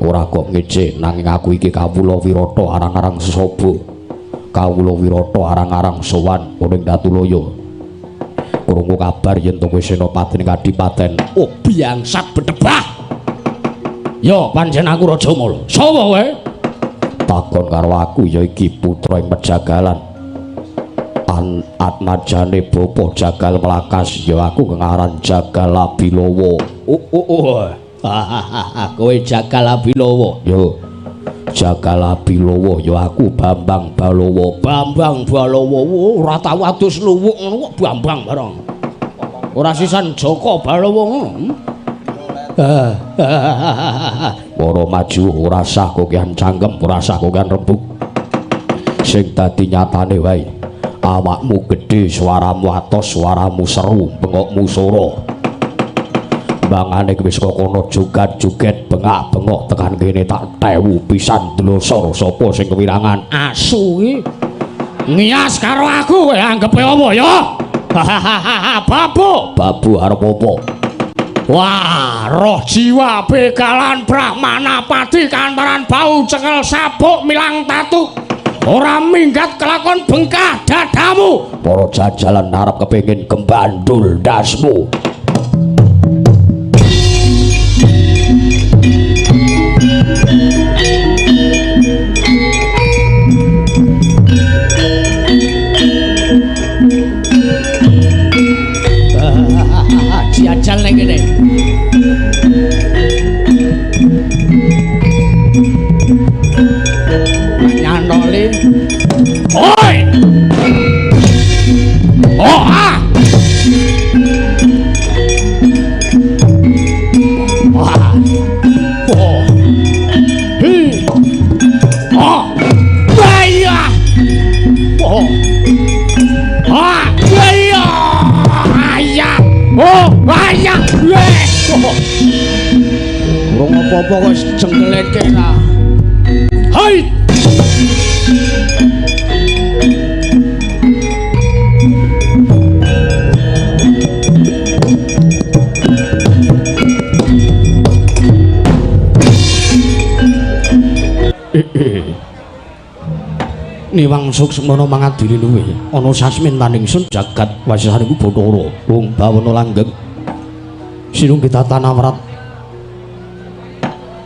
Ora kok ngece nanging aku iki kawula Wirata arang-arang sesaba. Kawula Wirata arang-arang sowan ning Datulaya. Krungu kabar yen to kowe senopati ning kadipaten. Oh biangsat bedebah. Yo pancen aku Rajamala. Sapa kowe? Takon karo aku ya iki putra ing Pejagalan. Atmajane bapa Jagal Mlakas ya aku kengaran Jagal Abilawa. Oh oh oh. Kowe Jagal Abilawa. Yo. Jagal Abilawa ya aku Bambang Balawa. Bambang Balawa ora tau adus luwuk ngono kok Bambang bareng. Ora sisan Jaka Balawa ngono. Para maju ora sah kokean cangkem, ora sah kokean rembug. Sing dadi nyatane wae. Awakmu gedhe, suaramu atos, suaramu seru, bengokmu sora. Bangane wis kokono jogat-joget, bengak-bengok tekan kene tak tewu pisan dlosor sapa sing kewirangan. Asu iki ngias karo aku kowe anggepe apa ya? Babu, babu arep apa? Wah, roh jiwa begalan brahmana pati kantaran bau cekel sabuk milang tatu. Ora minggat kelakon bengkah dadamu. Para jajalan arep kepengin gembandul ndasmu. Jajal ning kene. Nyantoli. Oi. Oh ah. Wah. Oh. Hi. Oh. Waya. Oh. Ah, waya. Aya. Oh, waya. Oh. Urung apa-apa kok jengkeleke ta. Hai. Niwang suksmana mangadili luwe ana sasmin taningsun jagat wasisaniku Bathara wong bawana langgeng sinunggih tatan awrat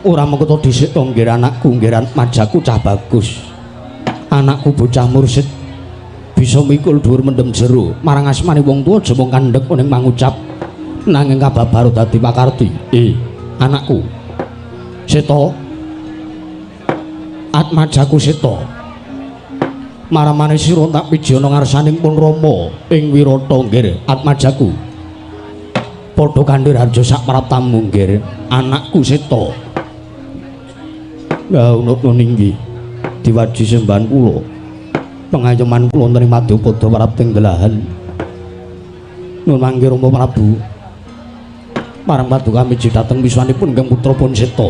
ora mengkoto dhisik to nggir anakku nggir majaku cah bagus anakku bocah mursid bisa mikul dhuwur mendem jero marang asmane wong tuwa aja mung kandhek ning mangucap nanging kababar dadi pakarti. Anakku Seta atmajaku Seta maramane sira tak pijana ngarsaning pun Rama ing Wirata nggir atmajaku padha kandhir harja sak praptamu nggir anakku Seta. Ya unutno ninggi diwaji sembahan kula pengayoman kula wonten ing Madyapada prapting delahan nun mangke Rama Prabu marang paduka miji dhateng wiswanipun Kang putra pun Seta.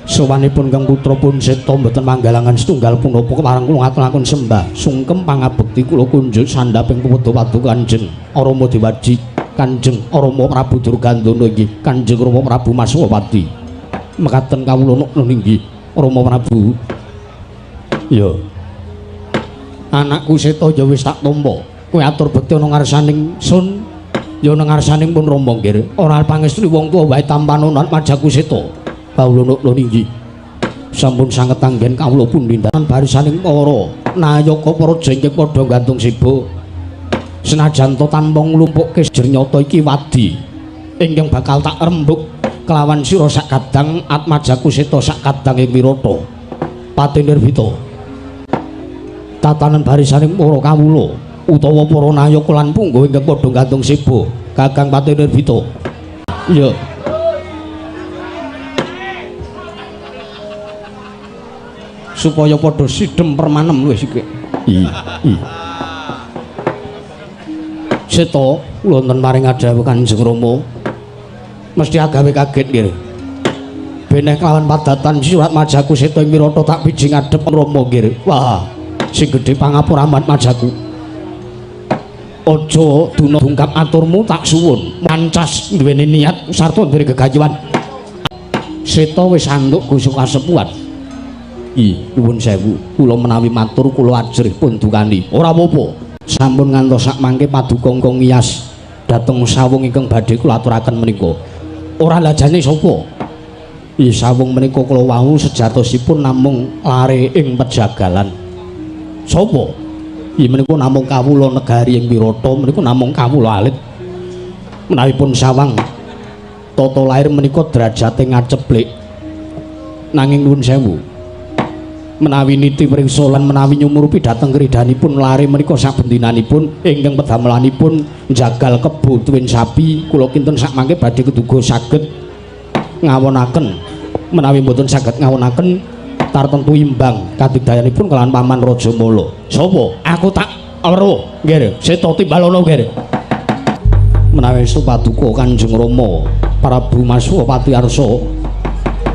Sowanipun Kang putra pun Seta mboten manggalangan setunggal punapa marang kula ngaturaken sembah sungkem pangabekti kula kunjuk sandhaping pepadha paduka Kanjeng Rama Dewaji Kanjeng Rama Prabu Durgandana inggih Kanjeng Rama Prabu Maswapati mekaten kawula nukna inggih Rama Prabu. Ya anakku Seta ya wis tak tampa kowe atur bekti ana ngarsaning sun ya ana ngarsaning pun Rama nggir ora pangestri wong tuwa wae tampanono majaku Seta. Kawula nukna inggih sampun sanget anggen kawula pundhindan barisaning para nayaka para jengking padha gantung sibuk senajan to tanpa nglumpukke jernyata iki wadi ingkang bakal tak rembug kelawan sira sak kadang atmajaku Seta sak kadang ing Wirata pati nirbita tatanan barisaning para kawula utawa para nayaka lan punggawa ingkang padha gantung sibuk Kakang pati nirbita. Iya supaya padha sidem permanem wis iki. Seta wonten maring adhawuh Kanjeng Rama mesti agawe kaget nggih. Beneh kelawan padatan surat majaku Seta ing Wirata tak piji ngadhep Rama nggih. Wah, sing gedhe pangapura majaku. Aja duna dungkap aturmu tak suwun mancas duweni niat sarta duweni gegayuhan. Seta wis antuk gosok kasepuhan. Ih, nuwun sewu, kula menawi matur kula ajrih pun dukani. Ora apa-apa. Sampun ngantos sak mangke paduka ingkang ngiyas dhateng sawung ingkang badhe kula aturaken menika. Ora lajane sapa? Ih, sawung menika kula wau sejatosipun namung lare ing pejagalan. Sapa? Ih, menika namung kawula negari ing Wirata, menika namung kawula alit. Menawi pun sawang tata lair menika derajate ngaceplik. Nanging nuwun sewu, menawi niti priksa lan menawi nyumurupi dhateng kridanipun lare menika sabendinanipun ingkang pedamelanipun njagal kebo tuwin sapi, kula kinten sakmangke badhe keduga saged ngawonaken. Menawi mboten saged ngawonaken tartemtu imbang kadigdayanipun kelawan Paman Rajamala. Sapa? Aku tak weruh. Nggih, Seta timbalono nggih. Menawi estu paduka Kanjeng Rama Prabu Maswapati Arsa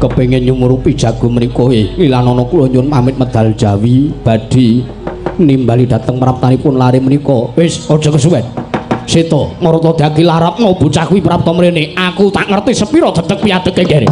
kepengin nyumurupi jago menika, ilanana kula nyuwun pamit medal jawi badhe nimbali dhateng praptanipun lare menika. Wis aja kesuwen. Seta marata daki larapno bocah kuwi prapta mrene. Aku tak ngerti sepira dedeg piadege nggih.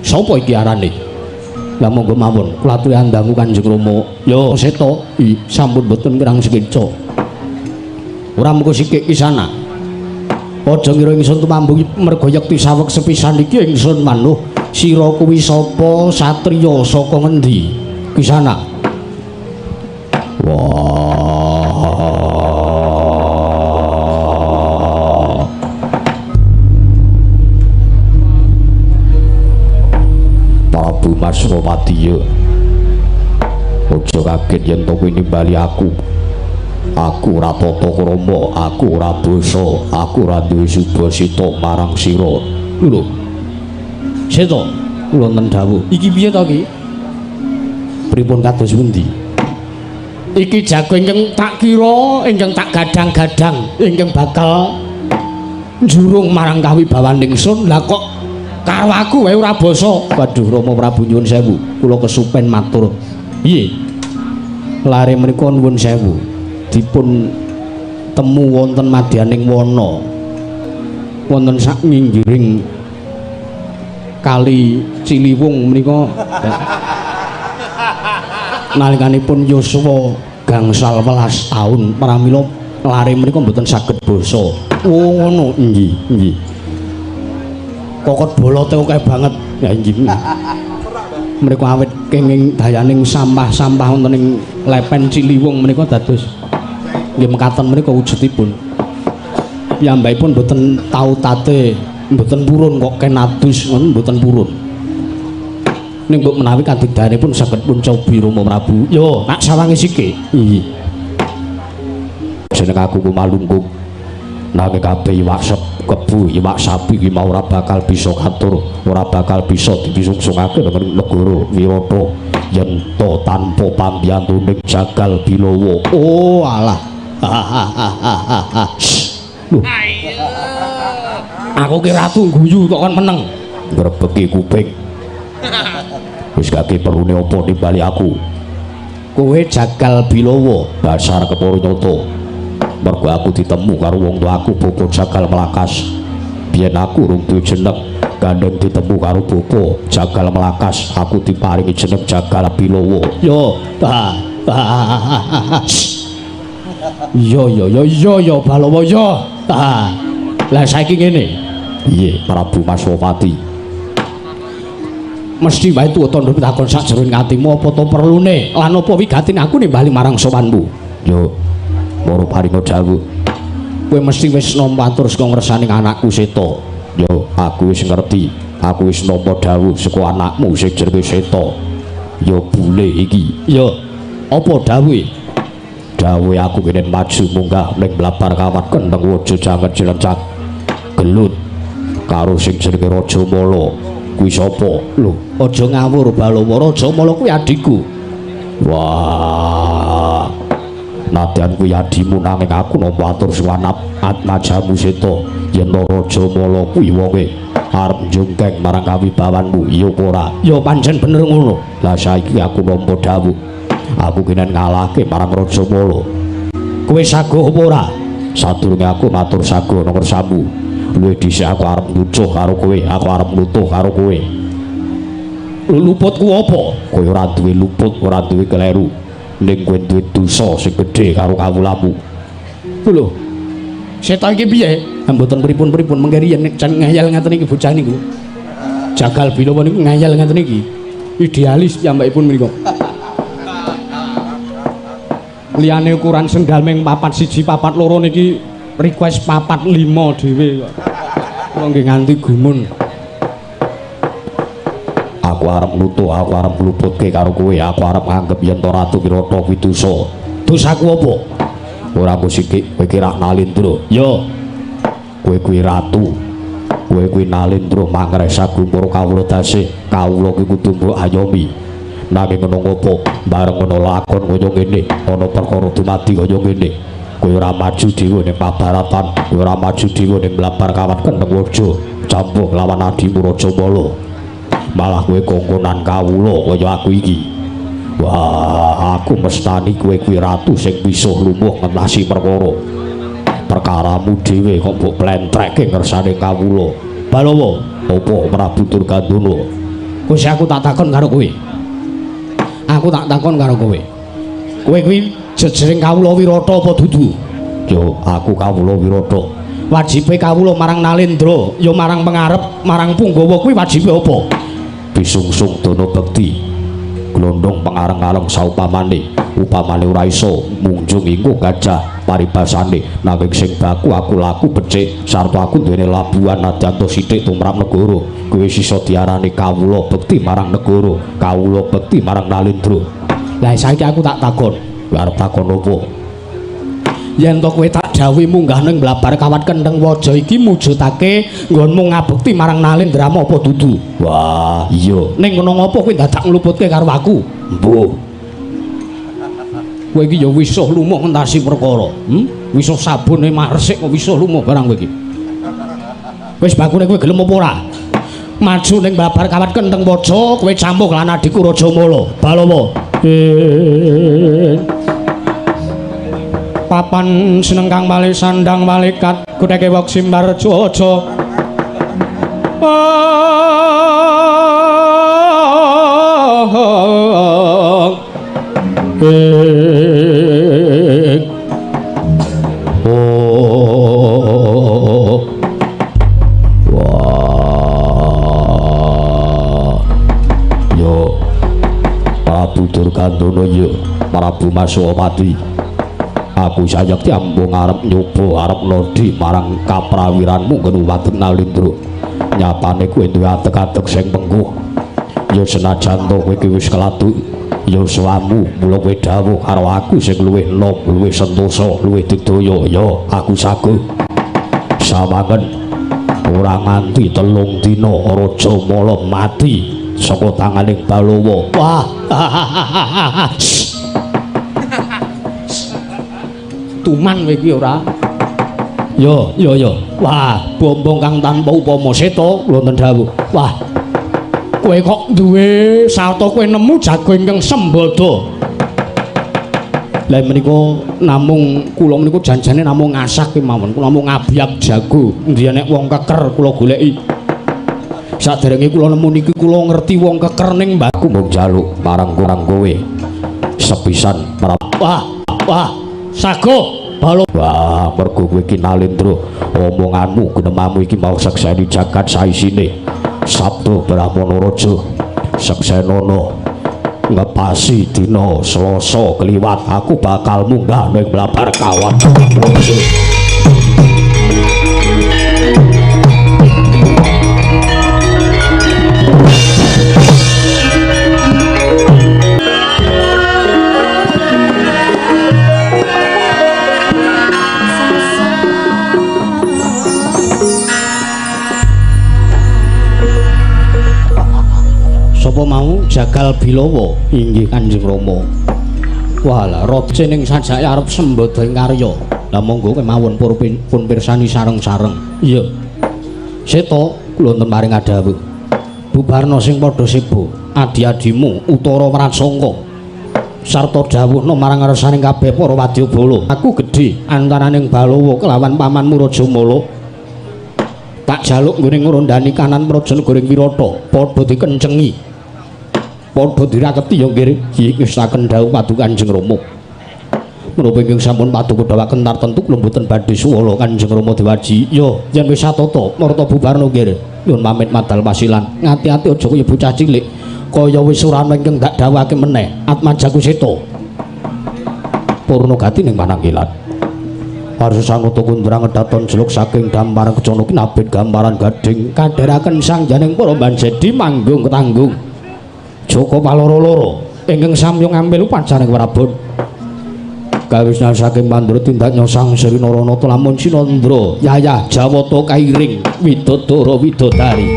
Sapa iki arane? Lah monggo mawon kula aturi andangu Kanjeng Rama. Yo Seta, sampun boten kirang sekeca. Ora mengko sikik kisana. Aja ngira ingsun tumambung merga yekti saweg sepisan iki ingsun manuh. Sira kuwi sapa satriya saka ngendi? Kisana. Wah. Prabu Maswapati, aja kaget yen to kowe nimbali aku. Aku ora tata krama, aku ora basa, aku ora duwe subasita marang sira. Lho. Seta, kula wonten dawuh. Iki piye to iki? Pripun kados pundi? Iki jago ingkang tak kira, ingkang tak gadang-gadang, ingkang bakal njurung marang kawibawaning ingsun. Lah kok karo aku wae ora basa. Waduh Rama Prabu nyuwun sewu, kula kesupen matur. Piye? Lare menika nuwun sewu, dipun temu wonten madyaning wana. Wonten sak nginggiring kali Ciliwung menika nalikanipun yuswa gangsal welas taun pramila lare menika mboten saged basa. Oh ngono, nggih, nggih. Kokot bolote akeh banget. Ya inggih. Menika awit kenging dayaning sampah-sampah wonten ing lepen Ciliwung menika dados nggih mekaten menika wujudipun. Piyambakipun mboten tau tate, mboten purun kok ken adus ngono mboten purun. Ning mbok menawi kadigdayanipun saged pun cobi Rama Prabu. Yo, tak sawangi sike. Inggih. Jeneng aku ku Malungkung. Nanging kabeh iwak kebu, iwak sapi iki mau ora bakal bisa katur, ora bakal bisa dipisungsungake ning negara Wirata yen to tanpa pambiyantuning Jagal Bilawa. Oh alah. Lho. Aku ki ratu guyu kok kon meneng. Ngrebeki kuping. Wis gak perlune apa nimbali aku. Kowe Jagal Bilawa basar kepara nyata. Mergo aku ditemu karo wong tuaku Bapa Jagal Melakas. Biyen aku urung duwe jeneng, gandeng ditemu karo Bapa Jagal Melakas, aku diparingi jeneng Jagal Bilawa. Yo, ha. Yo yo yo yo yo Balawa yo. Ha. Lah saiki ngene. Piye Prabu Maswapati? Mesti wae tuwa tandha pitakon sajroning atimu apa to perlune lan apa wigatine aku nimbali marang sowanmu. Yo, mara paringa dawuh. Kowe mesti wis nampa atur saka ngersaning anakku Seta. Yo, aku wis ngerti. Aku wis nampa dawuh saka anakmu sing jenenge Seta. Yo bule iki. Yo, apa dawuhe? Dawuhe aku kene maju munggah ning blabar kawat kentheng waja jangan jilencak. Gelut karo sing jenenge Raja Mala. Kuwi sapa? Lho, aja ngawur Balawa, Raja Mala kuwi adhiku. Wah. Nadyan kuwi adhimu nanging aku nampa atur suwanap atmajamu Seta yen Raja Mala kuwi wonge arep njungkeng marang kawibawanmu, iya apa ora? Ya pancen bener ngono. Lah saiki aku nampa dawuh. Aku kenen ngalahke marang Raja Mala. Kowe saguh apa ora? Sadurunge aku matur saguh nang ngersamu. Luwih dhisik aku arep ngucuh karo kowe, aku arep nutuh karo kowe. Luputku apa? Kowe ora duwe luput, ora duwe keleru. Ning kowe duwe dosa sing gedhe karo kawulamu. Lho. Setan iki piye? Mboten pripun-pripun mengke riyen nek jan ngayal ngaten iki bocah niku. Jagal Bilawa niku ngayal ngaten iki. Idealis piyambakipun menika. Liyane ukuran sendal ming 4 1 4 2 niki request 4 5 dhewe kok. Kula nggih nganti gumun. Aku arep nutuh, aku arep ngluputke karo kowe, aku arep nganggep yen to Ratu Wirata kuwi dosa. Dosaku apa? Ora aku sithik, kowe ki rak Nalindra. Yo. Kowe kuwi ratu. Kowe kuwi Nalindra mangresa gumpur kawula dasih. Kawula ki kudu mbok ayomi. Nanging ngono ngopo? Bareng ngono lakon kaya ngene, ana perkara dumadi kaya ngene. Kowe ora maju dhewe ning pabaratan, kowe ora maju dhewe ning blabar kawat kentheng waja, campuh lawan adimu Raja Mala. Malah kowe kongkonan kawula kaya aku iki. Wah, aku mestani kowe kuwi ratu sing wisuh lumuh ngentasi perkara. Perkaramu dhewe kok mbok plentrekke ngersane kawula. Balawa, apa Prabu Durgandana? Wis aku tak takon karo kowe. Aku tak takon karo kowe. Kowe kuwi jejering kawula Wirata apa dudu? Yo, aku kawula Wirata. Wajibe kawula marang Nalendra, ya marang pengarep, marang punggawa kuwi wajibe apa? Bisungsung dana bekti. Glondong pengareng-areng saupamane, upamane ora iso munjung ingkung gajah paribasane, nanging sing baku aku laku becik sarta aku duweni labuhan nadyan sithik tumrap negara. Kowe iso diarani kawula bekti marang negara, kawula bekti marang Nalendra. Lah saiki aku tak takon. Kowe arep takon apa? Yen to kowe tak dawuhi munggah ning blabar kawat kentheng waja iki mujudake nggonmu ngabekti marang Nalendra apa dudu? Wah, iya. Ning ngono ngopo kowe dadak ngluputke karo aku? Mbuh. Kowe iki ya wisuh lumuh ngentasi perkara. Wisuh sabune mah resik kok wisuh lumuh barang kowe iki. Wis bakune kowe gelem apa ora? Maju ning blabar kawat kentheng waja, kowe campuh lan adhiku Raja Mala. Balawa. Papan senengkang malih sandang malaikat gudheke wok simbar cuaca. Oh. Wah. Yo. Prabu Durgandana yo, Prabu Maswapati. Aku sayekti ampun arep nyoba arep nodhi marang kaprawiranmu ngene wadek Nalindra. Nyatane kowe duwe adeg-adeg sing pengguh. Ya senajan to kowe iki wis keladu ya suwamu, mula kowe dawuh karo aku sing luwih enom, luwih sentosa, luwih digdaya. Ya aku saguh. Sawangen ora nganti 3 dina Raja Mala mati saka tanganing Balawa. Wah. Tuman kowe iki ora. Yo yo yo. Wah, bombong kang tanpa upama seta wonten dawuh. Wah. Kowe kok duwe sarta kowe nemu jago ingkang sembada. Lah menika namung kula menika janjane namung ngasak kemawon, kula namung ngabyak jago. Endi nek wong keker kula goleki. Saderenge kula nemu niki kula ngerti wong keker ning mbahku mung njaluk marang kowe. Sepisan wah, wah, sago balo. Wah, mergo kowe iki Nalendra, omonganmu genemamu iki mau sekseni jagat saisine. Sabda Brahmana Raja seksenono ngepasi dina Selasa kliwat aku bakal munggah ning Blabar Kawat. Sapa mau Jagal Bilawa inggih Kanjeng Rama. Walah raja ning sajake arep sembada ing karya. Lah monggo kemawon pun pirsani sareng-sareng. Iya. Seta kula wonten paring adhawuh. Bubarna sing padha seba, adi-adimu Utara Wratsangka. Sarta dawuhna marang ngarsaning kabeh para wadyabala. Aku gedhe antaraning Balawa kelawan pamanmu Raja Mala. Tak jaluk nggone ngrondani kanan praja negara ing Wirata, padha dikencengi. Padha diraketi ya nggih, ngestaken dawuh paduka Kanjeng Rama. Menapa ingkang sampun paduka dawuhaken tartentu kula mboten badhe suwala Kanjeng Rama diwaji. Ya, yen wis satata marta bubarna nggih. Nyuwun pamit madal pasilan. Ngati-ati aja kaya bocah cilik. Kaya wis ora ana ingkang tak dawuhake meneh. Atmajaku seta. Purna gati ning panangkilan. Harsa sanata kundrang daton jeluk saking dampar kecana kinabit gambaran gading kadheraken sang janing para banjedi manggung ketanggung Joko paloro-loro ingkang samya ngambil upacaring Prabon kawisna saking pandura tindak nyosang Sri Naranata lamun Sinandra yayah Jawata kairing widodara widodari.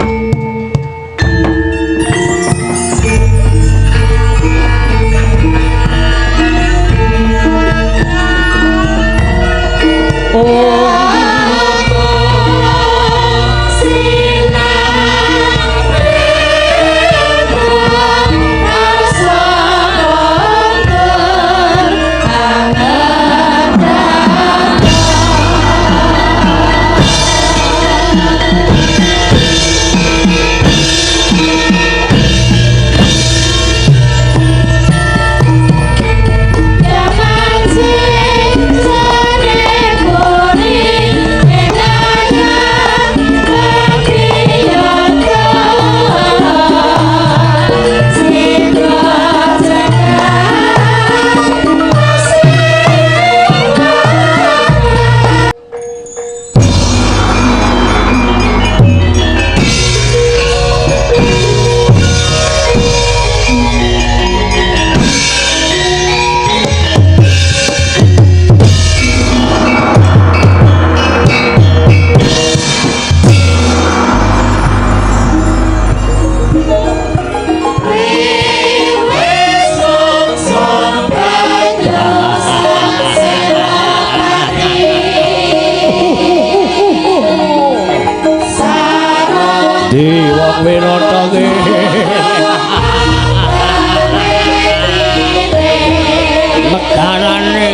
Negarane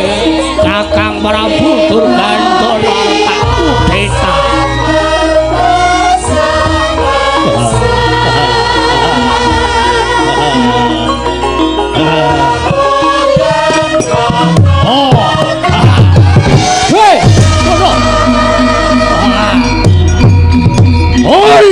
Kakang Prabu Durgantana tak kudeta. Oh. Hei, ngono. Oi.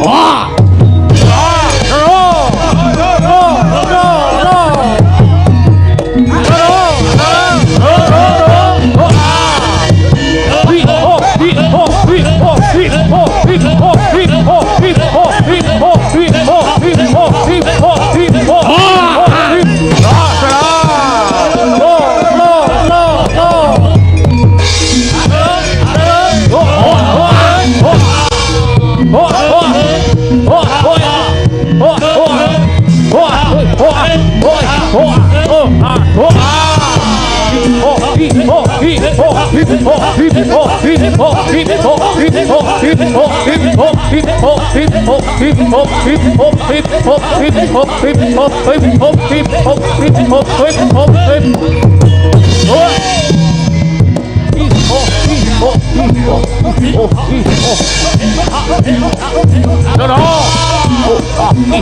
Wah!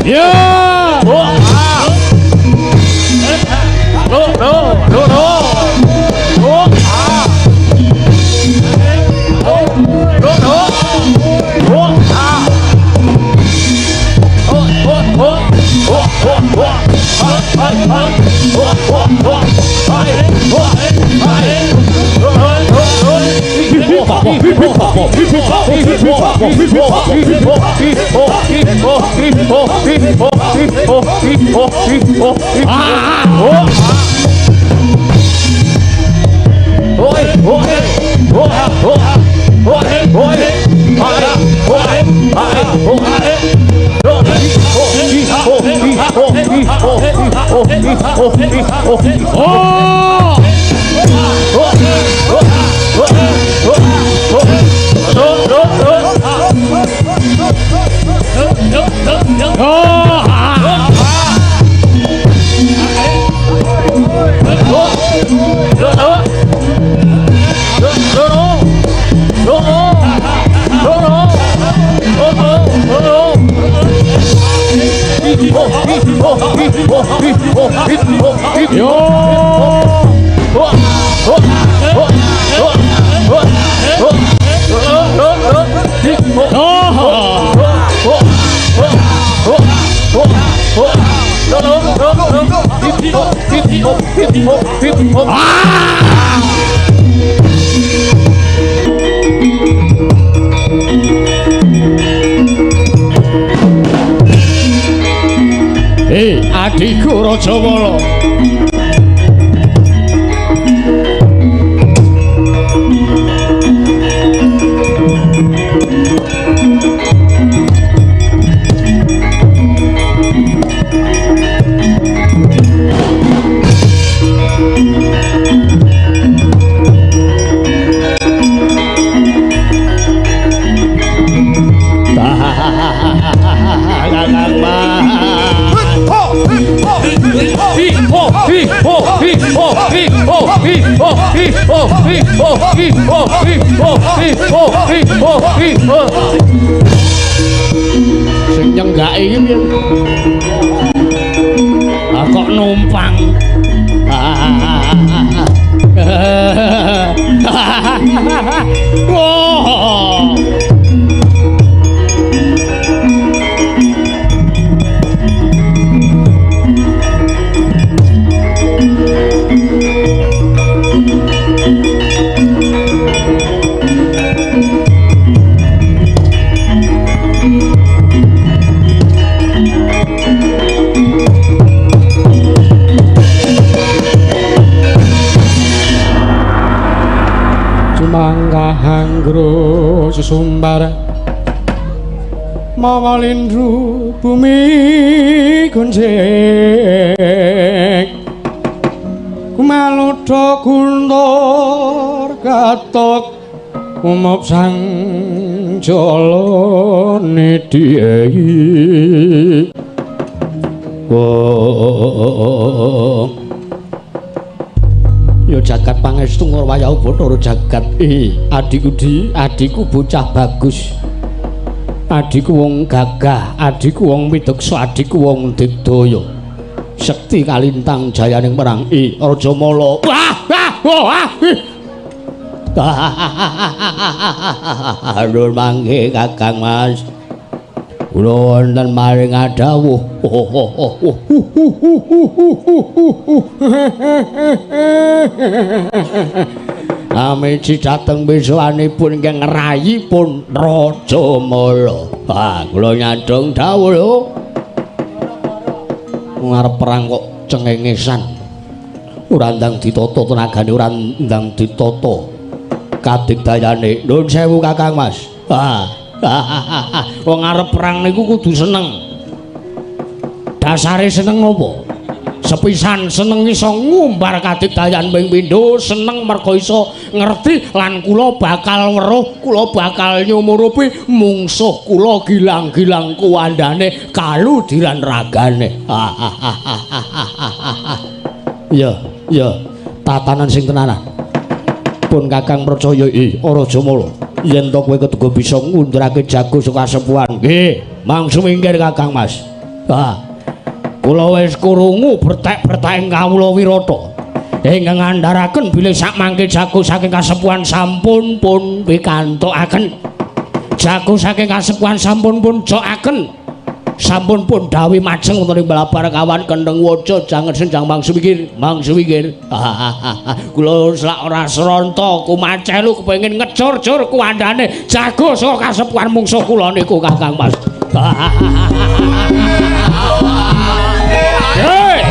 Ya! Adikku Rajawala. Sing nyenggake iki piye? Ah kok numpang. Wah. Mangga sesumbar mawa lindru bumi gonjek kumaludha guntur katok umop sang jala nidhi. Ya jagat pangestu ngurwayahu Bathara jagat. Adikku di, adikku bocah bagus. Adikku wong gagah, adikku wong mideksa, adikku wong digdaya. Sekti kalintang jayaning perang. Rajamala. Wah, wah, wah. Nuwun mangke Kakang Mas. Kula wonten maring adawuh. Amiji dhateng besoanipun ingkang ngrayipun Raja Mala. Ah, kula nyadong dawuh lho. Ngarep perang kok cengengesan. Ora ndang ditata tenagane, ora ndang ditata kadigdayane. Nuwun sewu Kakang Mas. Ah. Wong arep perang niku kudu seneng. Dasare seneng apa? Sepisan seneng iso ngumbar kadigdayan ping pindho, seneng mergo iso ngerti lan kula bakal weruh, kula bakal nyumurupi mungsuh kula gilang-gilang kuwandane kaludiran ragane. Ya, ya, tatanan sing tenanan. Pun Kakang percaya Raja Mala. Yen to kowe keduga bisa ngundurake jago saka kasepuhan. Nggih, mangsu minggir Kakang Mas. Ha. Kula wis krungu bertek-berteking kawula wirata. Ingkang ngandharaken bilih sakmangke jago saking kasepuhan sampun pun pikantukaken. Jago saking kasepuhan sampun pun jokaken. Sampun pun dawuh majeng wonten ing balabar kawan kendheng waja jangan senjang mangsu mikir, mangsu mikir. Kula selak ora sronta kumacelu kepengin ngejur-jur kuwandane jago saka kasepuhan mungsuh kula niku Kakang Mas. Hei!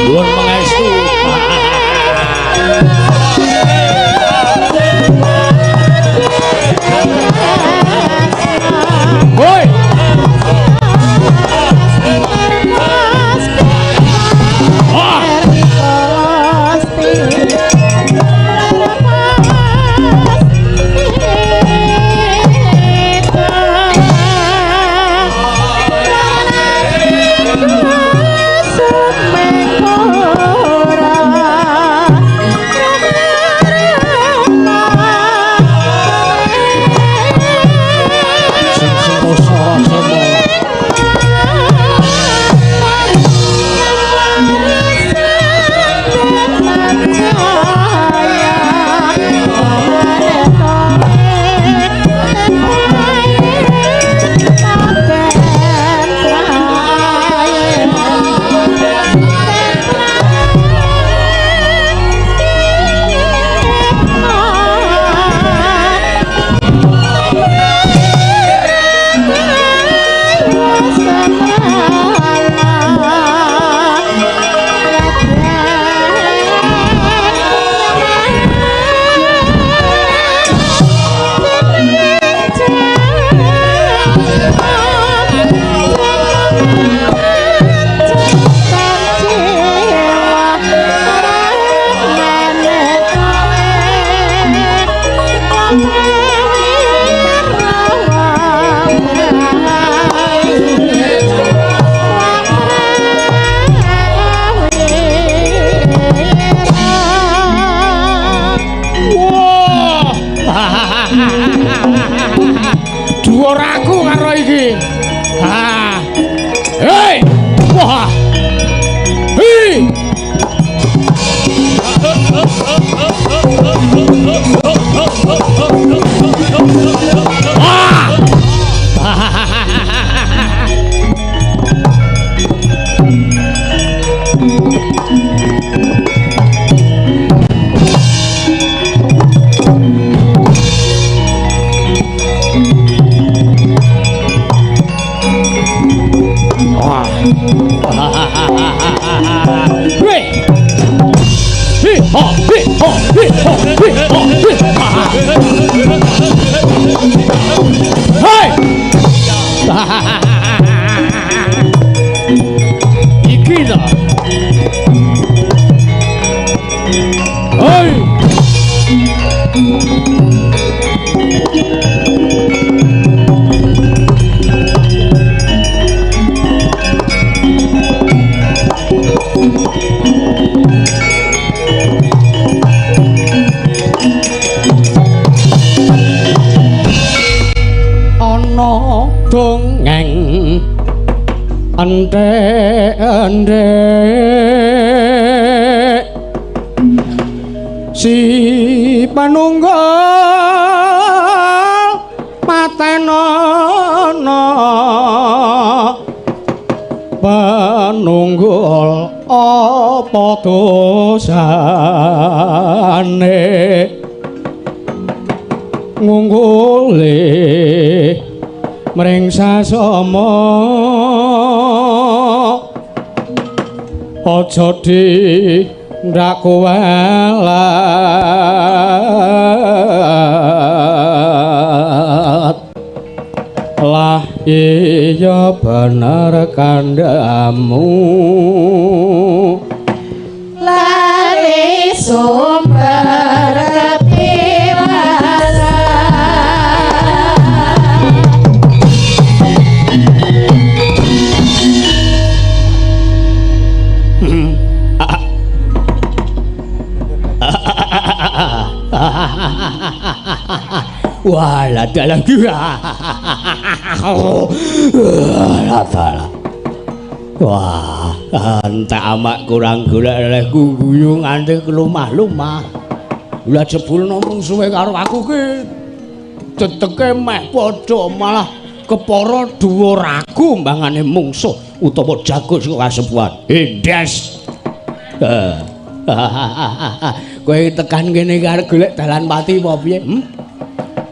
Nuwun pangestu. Woi. Iki to. Hei. Enthek-enthek si panunggal patenono panunggul apa dosane ngunggule mring sasama aja dindak kuwalat lah iya bener kandhamu lali sumber ketiwasan. Wah, lah dalah lah dalah. Wah, entek amak kurang golek oleh guyu nganti lumah-lumah. Lah jebul mungsuhe karo aku ki teteke meh padha malah kepara dhuwur aku mbangane mungsuh utawa jago saka kasepuhan. Endes. Kowe tekan kene arep golek dalan pati apa piye?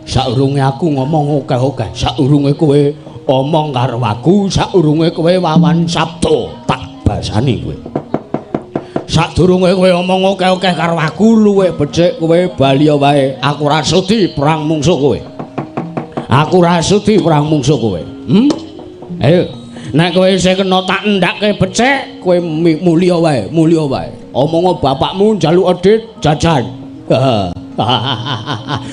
Saurunge aku ngomong akeh-akeh, saurunge kowe omong karo aku, saurunge kowe wawan sabda tak basani kowe. Sadurunge kowe omong akeh-akeh karo aku, luwih becik kowe bali wae. Aku ora sudi perang mungsuh kowe. Aku ora sudi perang mungsuh kowe. Ayo, nek kowe isih kena tak endhake becik, kowe mulya wae, mulya wae. Omongo bapakmu njaluk edhit jajan.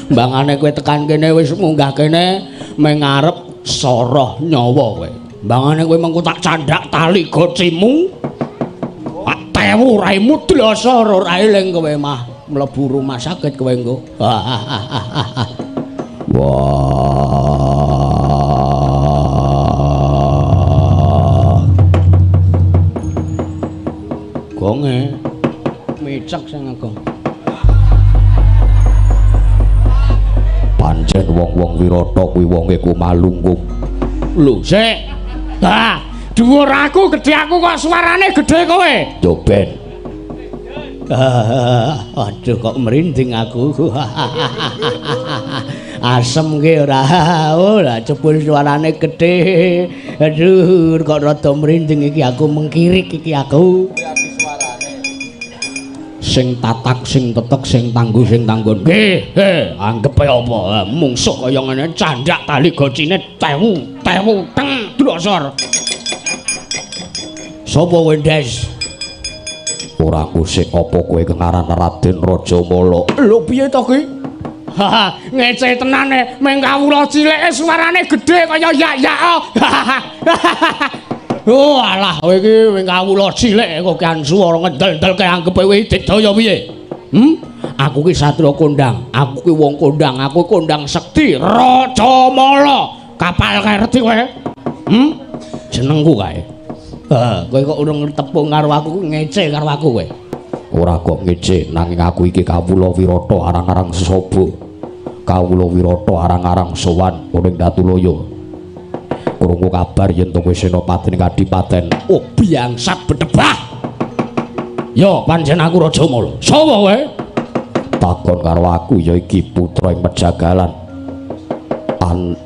Mbangane kowe tekan kene wis munggah kene mengarep soroh nyawa kowe. Mbangane kowe mengko tak candhak tali gocimu. Tak tewu raimu dlasa ora eling kowe mah mlebu rumah sakit kowe engko. Wah. Gonge micek sing agung. Pancen wong-wong Wirata kuwi wonge ku malunggung. Lho, sik. Ha, dhuwur aku gedhe aku kok suarane gedhe kowe. Yo ben. Aduh kok merinding aku. Asem ki ora. Oh, lah jebul suarane gedhe. Aduh, kok rada merinding iki aku mengkirik iki aku. Sing tatak, sing tetek, sing tangguh, sing tanggon. Nggih, he, anggepe apa? Mungsuh kaya ngene candhak tali gocine tewu, tewu teng dlosor. Sopo kowe, Des? Ora kusik apa kowe kengaran Raden Rajamala. Lho piye to ki? Haha, ngece tenane, meng kawula cilike suarane gedhe kaya yak-yak. Oh alah kowe iki wing kawula cilik kok kan swara ngendel-endelke anggepe kowe digdaya piye? Aku ki satria kondang, aku ki wong kondang, aku kondang sekti Rajamala. Kapal kae reti kowe? Jenengku kae. Kowe kok urung tepung karo aku ngece karo aku kowe. Ora kok ngece, nanging aku iki kawula Wirata arang-arang sesaba. Kawula Wirata arang-arang sowan ning Datulaya. Krungu kabar yen to kowe senopati ning kadipaten. Oh biangsat bedebah. Yo pancen aku Rajamala. Sapa kowe? Takon karo aku ya iki putra ing Pejagalan.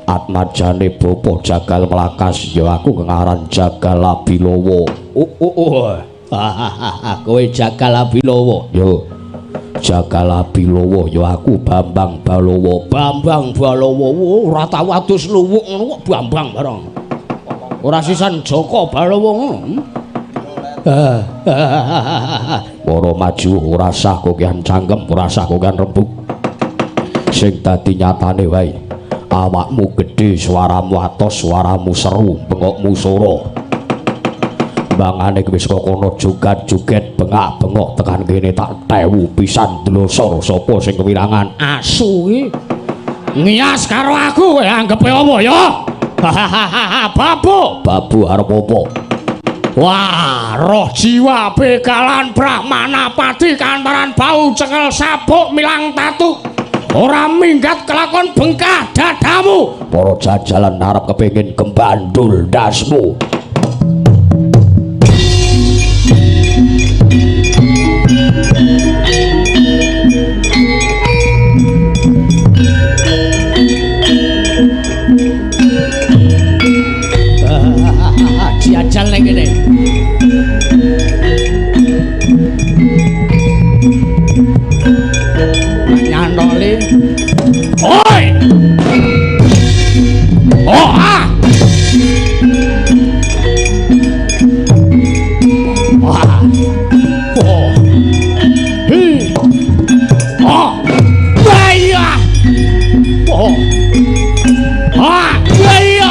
Atmajane bapa Jagal Mlakas ya aku kengaran Jagal Abilawa. Oh oh oh. Kowe Jagal Abilawa. Yo. Jagal Abilawa ya aku Bambang Balawa. Bambang Balawa ora tau adus luwuk ngono kok Bambang bareng. Ora sisan Joko Balawa ngono. Para maju ora sah kokean cangkem, ora sah kokean rembug. Sing dadi nyatane wae. Awakmu gedhe, suaramu atos, suaramu seru, bengokmu sora. Bangane wis kok kono jogat-joget bengak-bengok tekan kene tak tewu pisan dlosor sapa sing kewirangan. Asu iki ngias karo aku kowe anggepe apa ya? Babu, babu arep apa? Wah, roh jiwa begalan Brahmana pati kantaran bau cekel sabuk milang tatu. Ora minggat kelakon bengkah dadamu. Para jajalan arep kepengin gembandul ndasmu. Jajal ning kene. Nyantoli. Oi. Oh ah. Wah. Oh. Hi. Oh. Wah. Oh. Ah. Wah.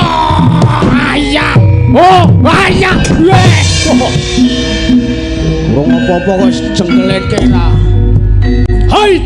Oh, ayah. Urung apa-apa kok jengkeleke ta. Hai.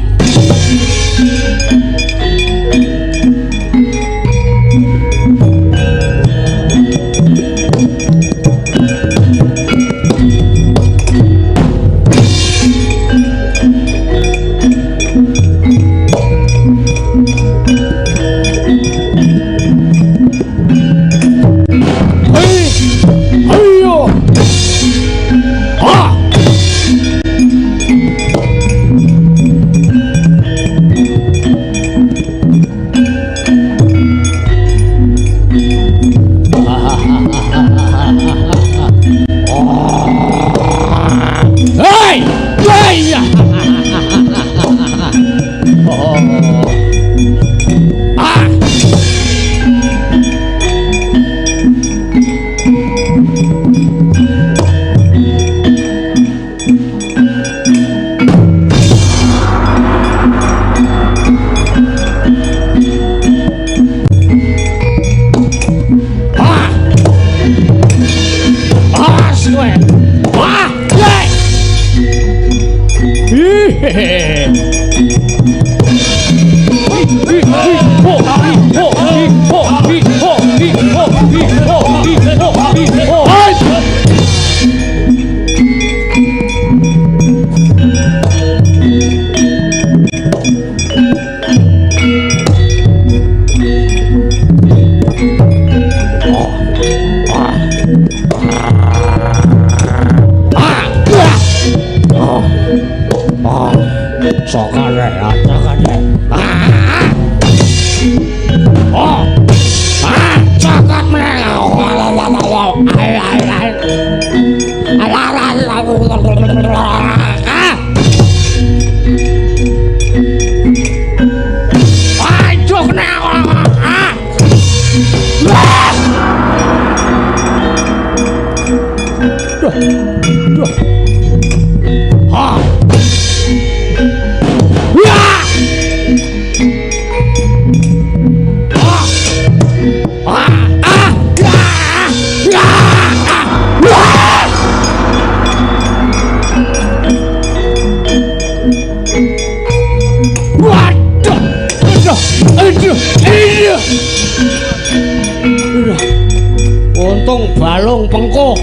Untung balung pengko.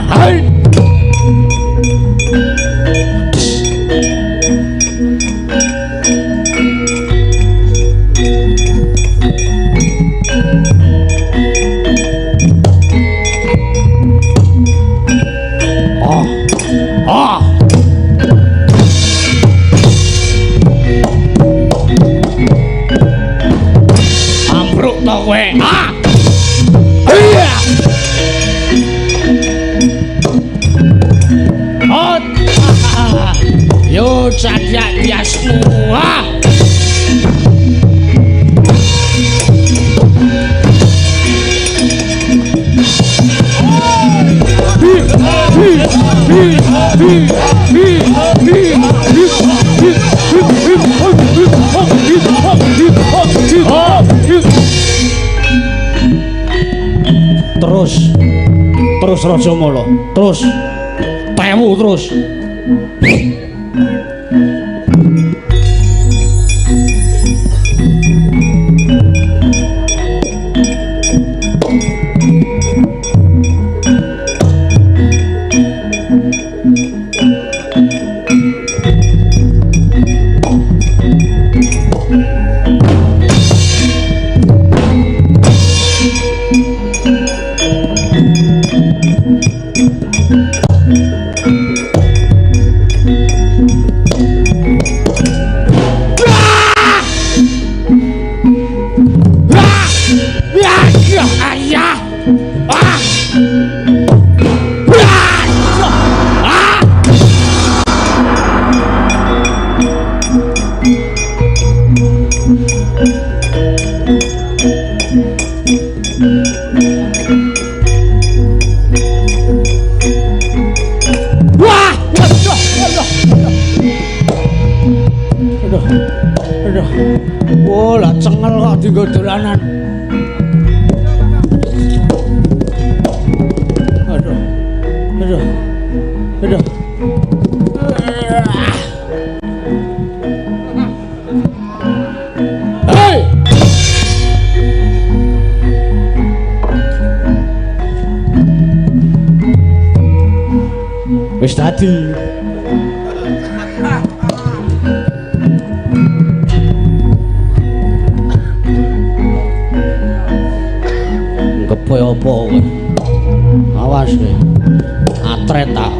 Hai. Oh. Oh. Ambruk to kowe. Ah. Iya. Oh. Yo candyak biasmu. Ah. Terus terus Rajamala, terus tewu terus. Wah, lah cengel kok dienggo dolanan. Aduh. Aduh. Aduh. Hei! Wis dadi. Keboy apa kowe? Awas kowe. Atret tak.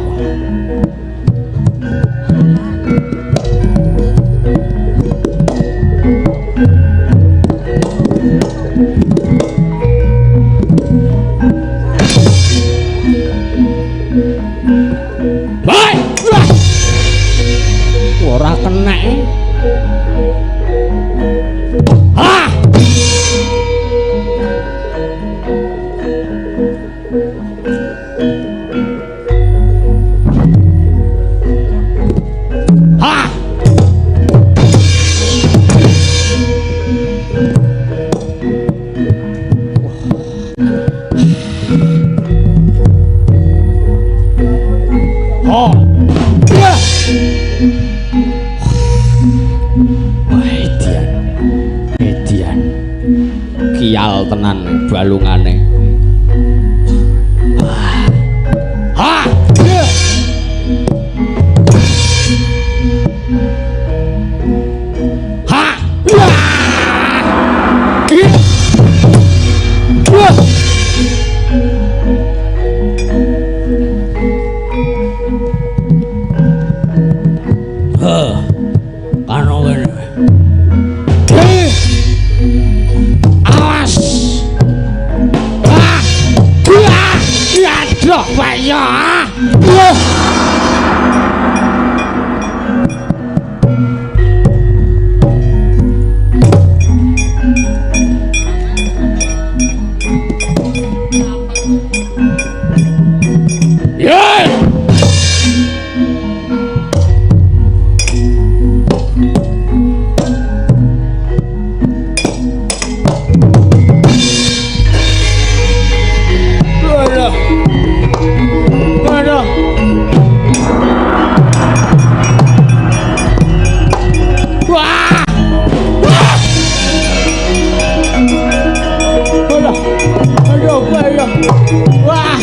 Hei! Ora kenek. Ah! Ah! Oh. Wah, edian. Edian. Kial tenan balungane. Ha! Ha! Heh. Kano kene. Awas. Ah! Ah! Aduh, bahaya. Wah. Yeah! Aduh. Aduh. Wah. Wah. Aduh. Aduh, aduh. Wah.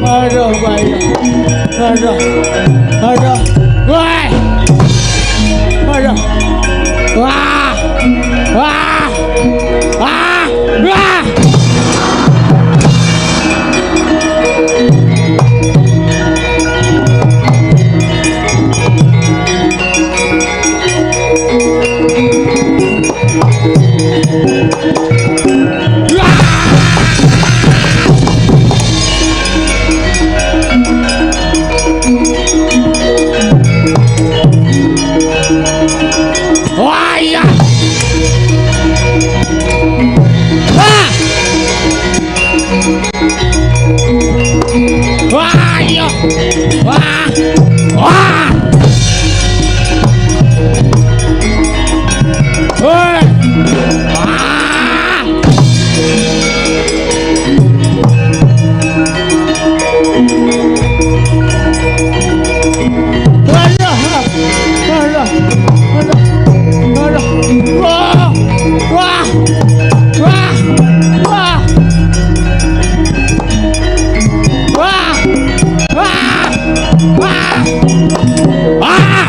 Aduh, aduh. Aduh. Aduh. Wah. Aduh. Wah. Wah. Wah. Wah. Wah, iya. Wah. Wah, iya. Wah. Wah. Hei. Wah. Aduh. Aduh. Aduh. Aduh. Wah. Wah. Wah. Wah. Wah. Wah. Wah. Wah.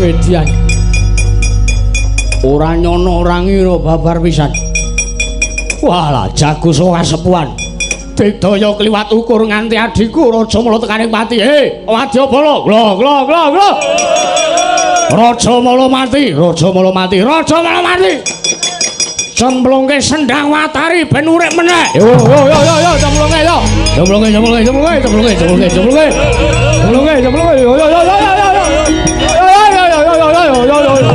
Edian. Ora nyono ora ngira babar pisan. Walah jago saka kasepuhan. Digdaya kliwat ukur nganti adhiku Raja Mala tekaning pati. He, wadyabala. Glo glo glo glo. Raja Mala mati, Raja Mala mati, Raja Mala mati. Cemplungke sendang watari ben urip meneh. Yo yo yo yo yo cemplungke yo. Cemplungke cemplungke cemplungke cemplungke cemplungke cemplungke. Cemplungke cemplungke yo yo yo yo yo yo. Yo yo yo yo yo yo yo yo.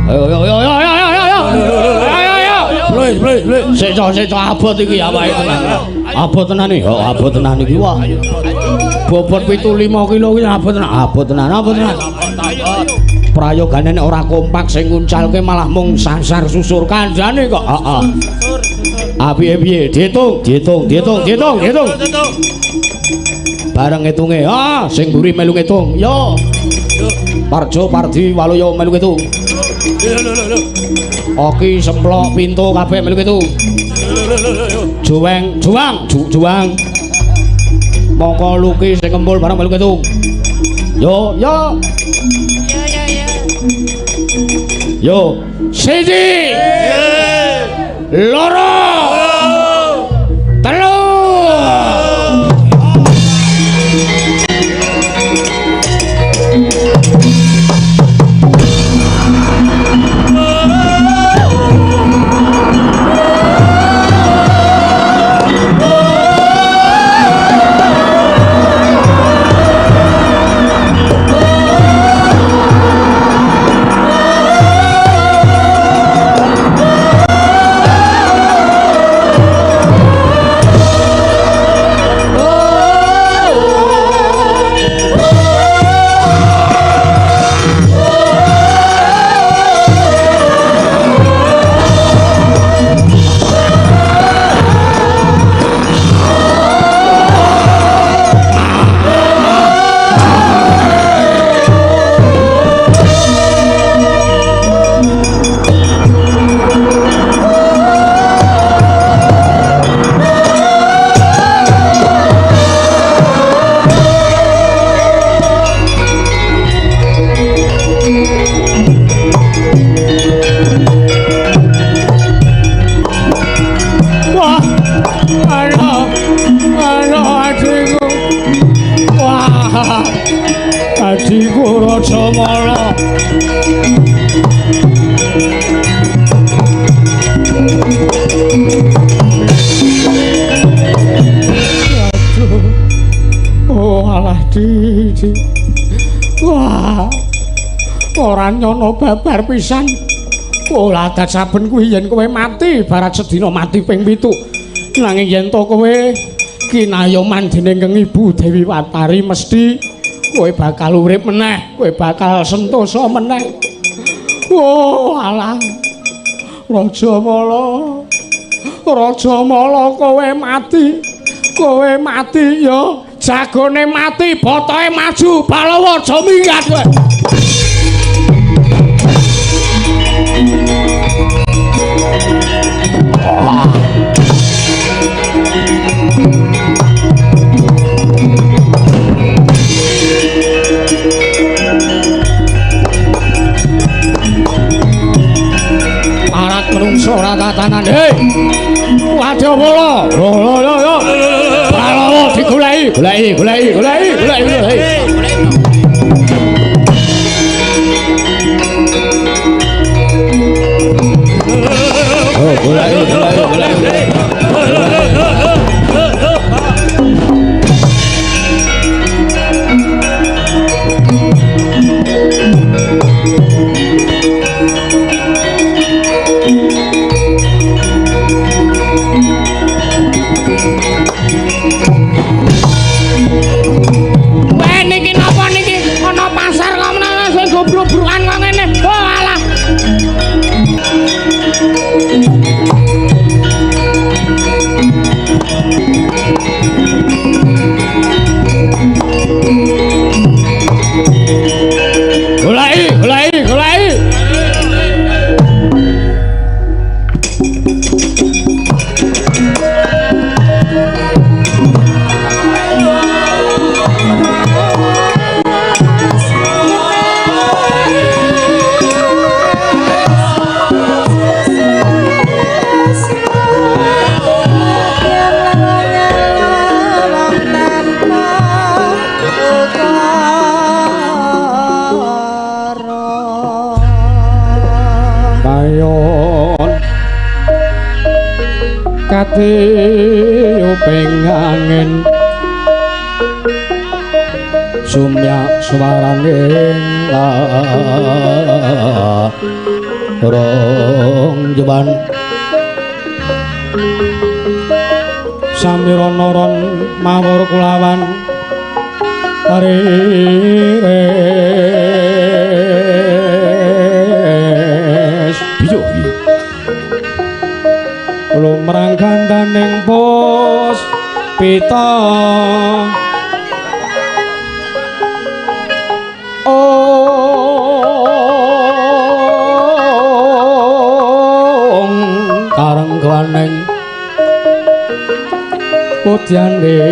Ayo yo yo yo yo yo yo. Ayo ayo. Sik sik abot iki awake tenan. Abot tenan iki. Oh, abot tenan iki wah. Bobot 75 kilo iki abot tenan. Abot tenan, abot tenan. Prayogane nek ora kompak sing nguncalke malah mung sasar susur kandhane kok. Heeh. Ah piye piye diitung, diitung, diitung, diitung, diitung. Bareng ngitunge. Ah, sing mburi melu ngitung. Yo. Parjo, Pardi, Waluyo melu ngitung. Oki, Semplok, Pintu kabeh melu ngitung. Juweng, Juwang, Juwang. Mongko Luki sing kempul bareng melu ngitung. Yo, yo. Yo, siji. Loro. Telu. Adhiku Raja Mala. Aduh. Oh alah di. Wah. Ora nyono babar pisan. Oh adat saben kuwi yen kowe mati barat sedina mati ping 7. Nanging yen to kowe kinayoman dening Kang Ibu Dewi Watari mesti kowe bakal urip meneh, kowe bakal sentosa meneh. Oh alah. Raja Mala. Raja Mala kowe mati. Kowe mati ya. Jagone mati, botohe maju, Balawa aja minggat kowe. Arat menungso ora tatanan. Hei. Wadyabala. Lho lho lho lho. Balawa digoleki, goleki, goleki, goleki, goleki, goleki. Oh, goleki, goleki, goleki. Tiuping angin sumyak suarane rong jeban samirana ron mawur kulawan aris piyo piye lumrang gandaning pos pita karengganing pudyan wira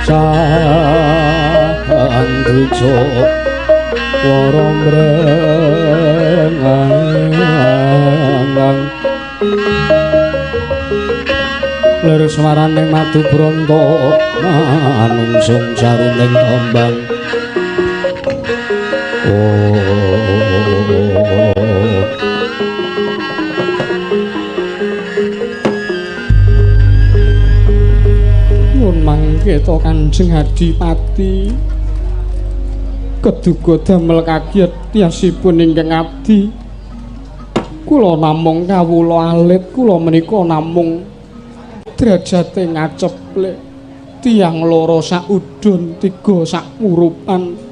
sandhuja wara mrengang lir swaraning madu bronto manungsung jaruning tombang. Oh, nyuwun mangketa Kanjeng Adipati keduga damel kaget tiasipun ingkang abdi. Kula namung kawula alit, kula menika namung derajate ngaceplek tiyang loro sak udun tiga sak urupan.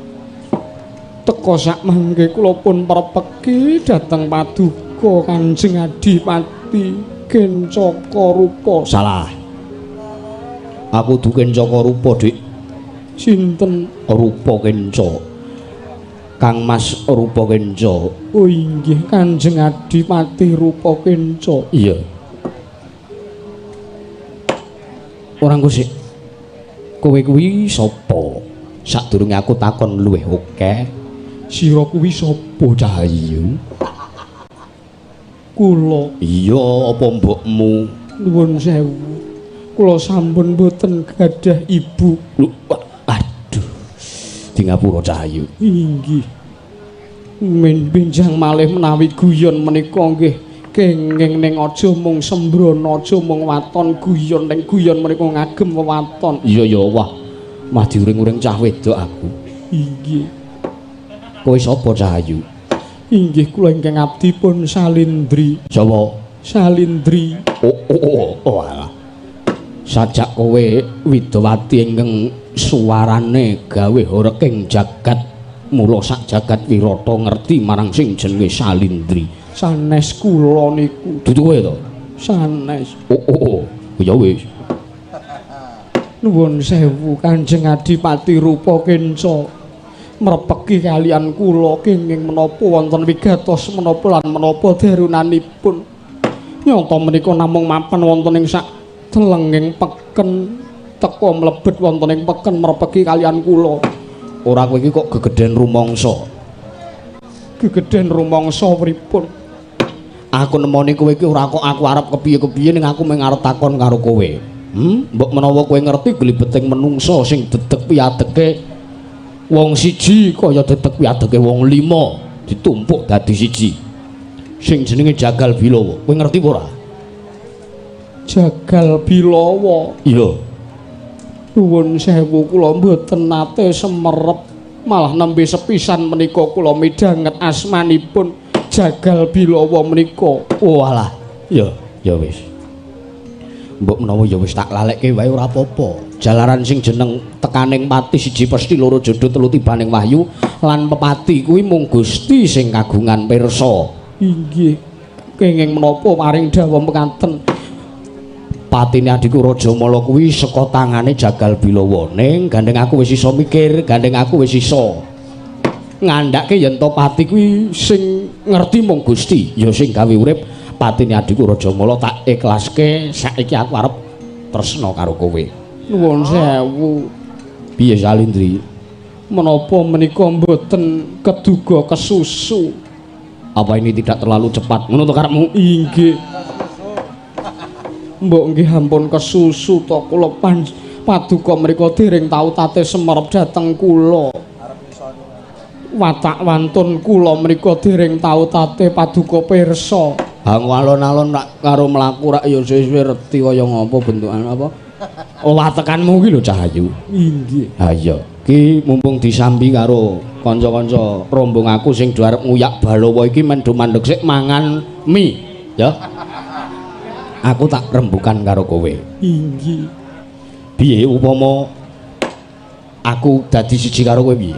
Teka sak mangke kula pun prepeki dhateng paduka Kanjeng Adipati Kencaka Rupa. Salah. Aku du Kencaka Rupa, Dik. Sinten? Rupa Kenca. Kang Mas Rupa Kenca. Oh inggih, Kanjeng Adipati Rupa Kenca. Iya. Ora engko sik. Kowe kuwi sapa? Sadurunge aku takon luwih akeh. Sira kuwi sapa, Cahayu? Kula. Iya, apa mbokmu? Nuwun sewu. Kula sampun mboten gadah ibu. Lho, aduh. Di ngapura Cahayu. Inggih. Men benjang malih menawi guyon menika nggih kenging ning aja mung sembrono, aja mung waton guyon, ning guyon menika ngagem wewaton. Iya ya, wah. Mah diuring-uring cah wedok aku. Inggih. Kowe sapa, Cahayu? Inggih, kula ingkang abdi pun Salindri. Sapa? Salindri. Oh, oh, oh, oh alah. Sajak kowe widowati ingkang suwarane gawe horeking jagat, mula sak jagat wirata ngerti marang sing jenenge Salindri. Sanes kula niku. Dudu kowe to? Sanes. Oh, oh, oh. Ya wis. Nuwun sewu Kanjeng Adipati Rupa Kenca. Mrepeki kalian kula kenging menapa wonten wigatos menapa lan menapa darunanipun. Nyata menika namung mapan wonten ing sak delenging peken, teka mlebet wonten ing peken mrepeki kalian kula. Ora kowe iki kok gegeden rumangsa. Gegeden rumangsa pripun? Aku nemoni kowe iki ora kok aku arep kepiye-kepiye, ning aku mung arep takon karo kowe. Mbok menawa kowe ngerti glibeting menungsa sing dedeg piadeke wong siji kaya dedeg piadeke wong lima ditumpuk dadi siji. Sing jenenge Jagal Bilawa. Kowe ngerti apa ora? Jagal Bilawa. Iya. Nuwun sewu kula mboten nate semerep, malah nembe sepisan menika kula midhanget asmanipun Jagal Bilawa menika. Oh alah. Ya, ya wis. Mbok menawa ya wis tak lalekke wae ora apa-apa. Jalaran sing jeneng tekaning pati siji pesti loro jodoh telu tibaning wahyu lan pepati kuwi mung Gusti sing kagungan pirsa. Inggih. Kenging menapa paring dawuh mekaten? Patine adhiku Rajamala kuwi saka tangane Jagal Bilawa. Ning gandeng aku wis iso mikir, gandeng aku wis iso ngandhake yen to pati kuwi sing ngerti mung Gusti, ya sing gawe urip patine adhiku Rajamala tak ikhlaske. Saiki aku arep tresna karo kowe. Nuwun sewu. Piye Salindri? Menapa menika mboten keduga kesusu? Apa ini tidak terlalu cepat? Ngono to karepmu? Inggih. Mbok nggih ampun kesusu to kula paduka mriku dereng tau tate semerep dhateng kula. Watak wantun kula menika dereng tau tate paduka pirsa. Ha alon-alon rak karo mlaku rak ya suwe-suwe reti kaya ngopo bentukan apa. Oh watekanmu ki lho Cahayu. Inggih. Ha iya, ki mumpung disambi karo kanca-kanca rombong aku sing do arep nguyak balawa iki men do mandeg sik mangan mie, ya. Aku tak rembukan karo kowe. Inggih. Piye upama aku dadi siji karo kowe piye?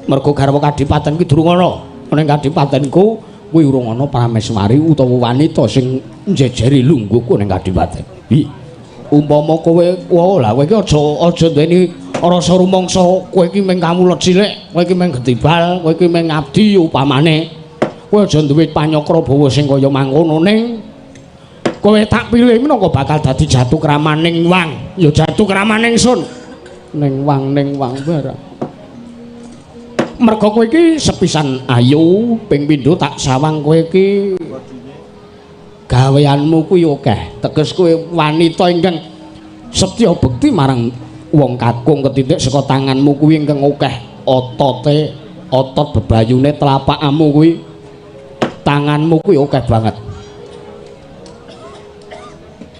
Mergo garwa kadipaten ki durung ana. Ning kadipatenku kuwi urung ana prameswari utawa wanita sing njejeri lungguhku ning kadipaten. Piye? Umpama kowe, wah lah kowe iki aja duweni rasa rumangsa kowe iki mung kawula cilik, kowe iki mung getibal, kowe iki mung ngabdi upamane. Kowe aja duwe panyakra bawa sing kaya mangkono ning kowe tak pilih minangka bakal dadi jatu kramaning wang. Ya jatu kramaning sun. Ning wang ning wang barang. Merga kowe iki sepisan ayu, ping pindho tak sawang kowe iki gaweanmu kuwi akeh. Teges kowe wanita ingkang setya bekti marang wong kakung ketitik saka tanganmu kuwi ingkang akeh otote, otot bebayune telapakmu kuwi tanganmu kuwi akeh banget.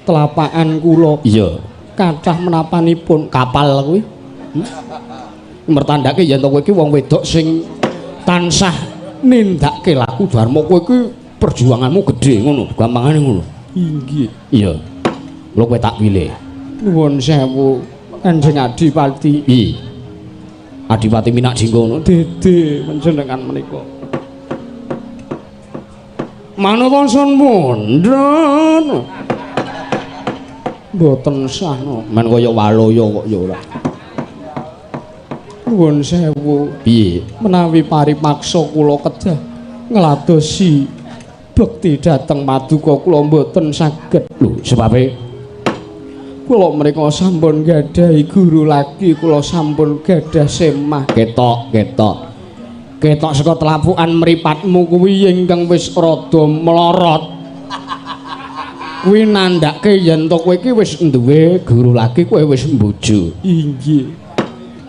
Telapakan kula. Iya. Kathah menapanipun kapal kuwi. Mertandake yen to kowe iki wong wedok sing tansah nindakake laku dharma, kowe iki perjuanganmu gedhe ngono, gampangane ngono. Inggih. Iya. Lho kowe tak pilih. Nuwun sewu Kanjeng Adipati. Piye? Adipati Minak Jinggo ngono. Dede panjenengan menika. Manut sun mundhun. Mboten sah no. Men kaya waloyo kok ya ora. Nuwun sewu. Piye? Menawi paripaksa kula kedah ngladosi bekti dhateng paduka kula mboten saged. Lho, sebabe kula menika sampun gadhahi guru lagi, kula sampun gadah semah. Ketok, ketok. Ketok saka telapukan mripatmu kuwi ingkang wis rada mlorot. Kuwi nandhake yen to kowe iki wis duwe guru lagi, kowe wis mbojo. Inggih.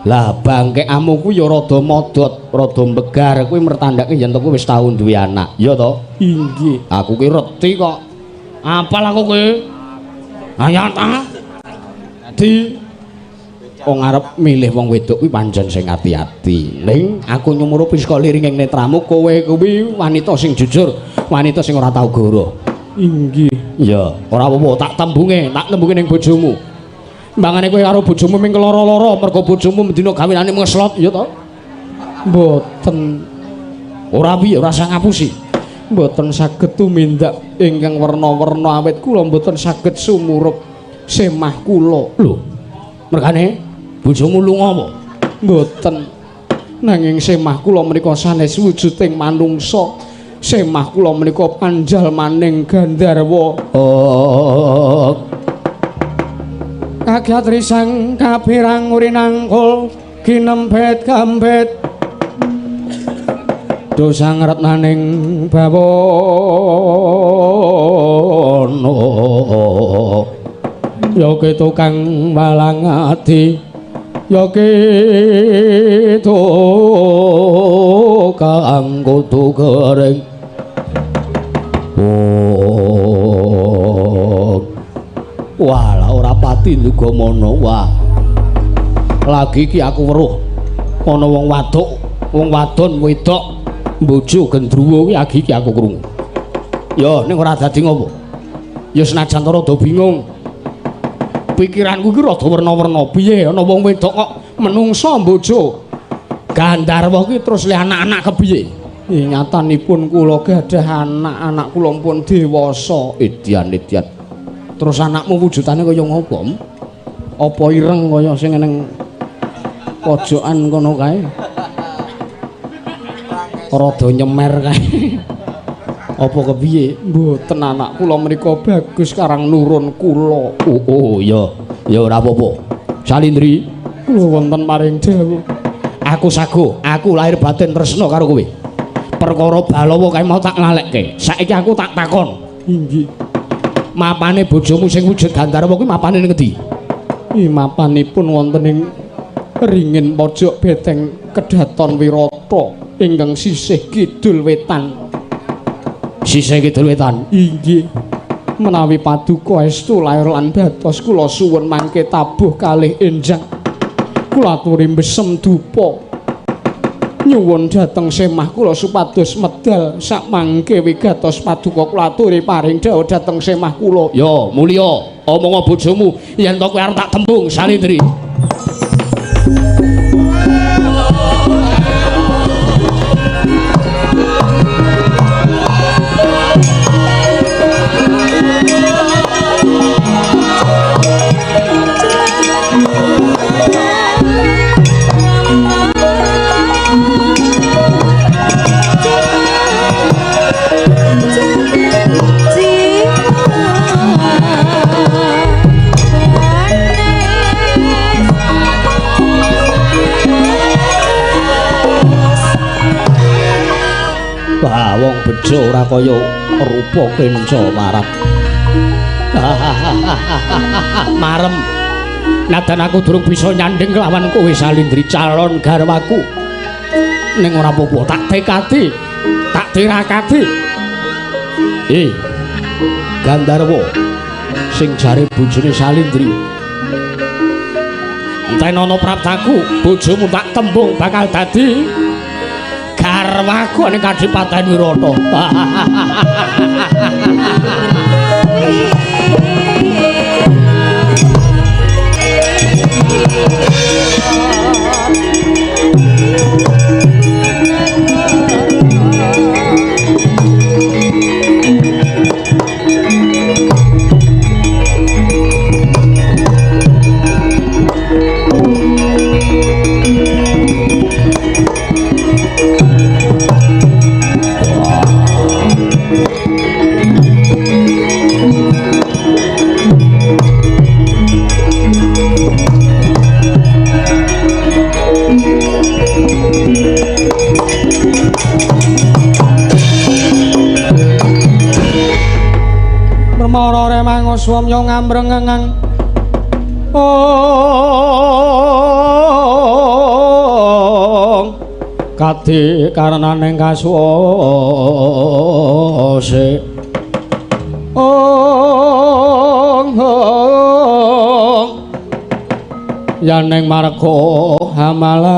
Lah bangkekamu kuwi ya rada modot, rada mbegar, kuwi mertandhake yen to kowe wis tau duwe anak. Ya to? Inggih. Aku ki reti kok. Apal aku kowe? Ayo ta. Dadi wong arep milih wong wedok kuwi pancen sing ati-ati. Ning aku nyumurupi saka liringing netramu kowe kuwi wanita sing jujur, wanita sing ora tau goroh. Inggih. Ya, ora apa-apa, tak tembunge ning bojomu. Mbangane kowe karo bojomu ming keloro-loro mergo bojomu mendina gawinane ngeslot, ya to? Mboten. Ora piye, ora usah ngapusi. Mboten saged tumindak ingkang werna-werna awit kula mboten saged sumurup semah kula. Lho. Mergane bojomu lunga apa? Mboten. Nanging semah kula menika sanes wujuding manungsa. Semah kula menika panjalmaning gandharwa. Oh. Kagiat risang kapirang urinangkul kinempet gambet dosa ngretnaning bawana ya ke tukang walang ati ya ke tukang kudu kering. Oh. Wah, lah ora pati nduga mono. Wah. Lagi iki aku weruh ana wong wadok, wong wadon wedok mbojo gendruwo kuwi agi iki aku krungu. Ya ning ora dadi ngopo. Ya senajan to rada bingung. Pikiranku iki rada werna-werna. Piye ana wong wedok kok menungsa mbojo gandharwa ki terus le anak-anak kepiye? Ingatanipun kula gadah anak-anak kula pun dewasa. Edian-edian. Terus anakmu wujudane kaya ngopo? Apa ireng kaya sing ning pojokan kono kae? Rada nyemer kae. Apa kepiye? Mboten, anak kula menika bagus karang nurun kula. Oh, ya. Ya ora apa-apa. Salindri, kula wonten maring dawuh. Aku sago, aku lahir batin tresna karo kowe. Perkara balawa kae mau tak lalekke. Saiki aku tak takon. Inggih. Mapane bojomu sing wujud gandharwa kuwi mapane ning ngendi? Mapanipun wonten ing ringin pojok beteng Kedaton Wirata ingkang sisih kidul wetan. Sisih kidul wetan? Inggih. Menawi paduka estu lair lan batos kula suwun mangke tabuh kalih enjang. Kula aturi mbesem dupa. Nyuwun dhateng semah kula supados medal sakmangke wigatos paduka kula aturi paring dawuh dhateng semah kula. Ya mulya omonga bojomu yen to kowe arep tak tembung Salindri. Wah, wong bejo ora kaya rupa kenca marap. Marem. Nadan aku durung bisa nyanding kelawan kowe Salindri calon garwaku. Ning ora apa-apa, tak tekati, tak tirakati. Gandharwa sing jare bojone Salindri. Entenono praptaku, bojomu tak tembung bakal dadi garwaku ning Kadipaten Wirata. Permara remango swamya ngamrengengang ong kadi karenaning kasuwase ong ong yaning marga hamalatku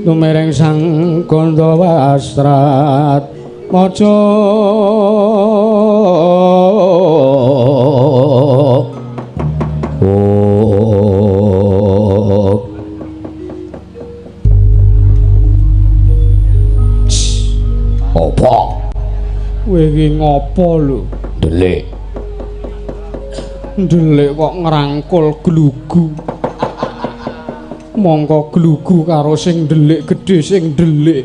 lumereng sang Gandawastrat maca Apa? Kowe iki ngopo lho? Ndelik. Ndelik kok ngrangkul glugu. Mongko glugu karo sing ndelik gedhe sing ndelik.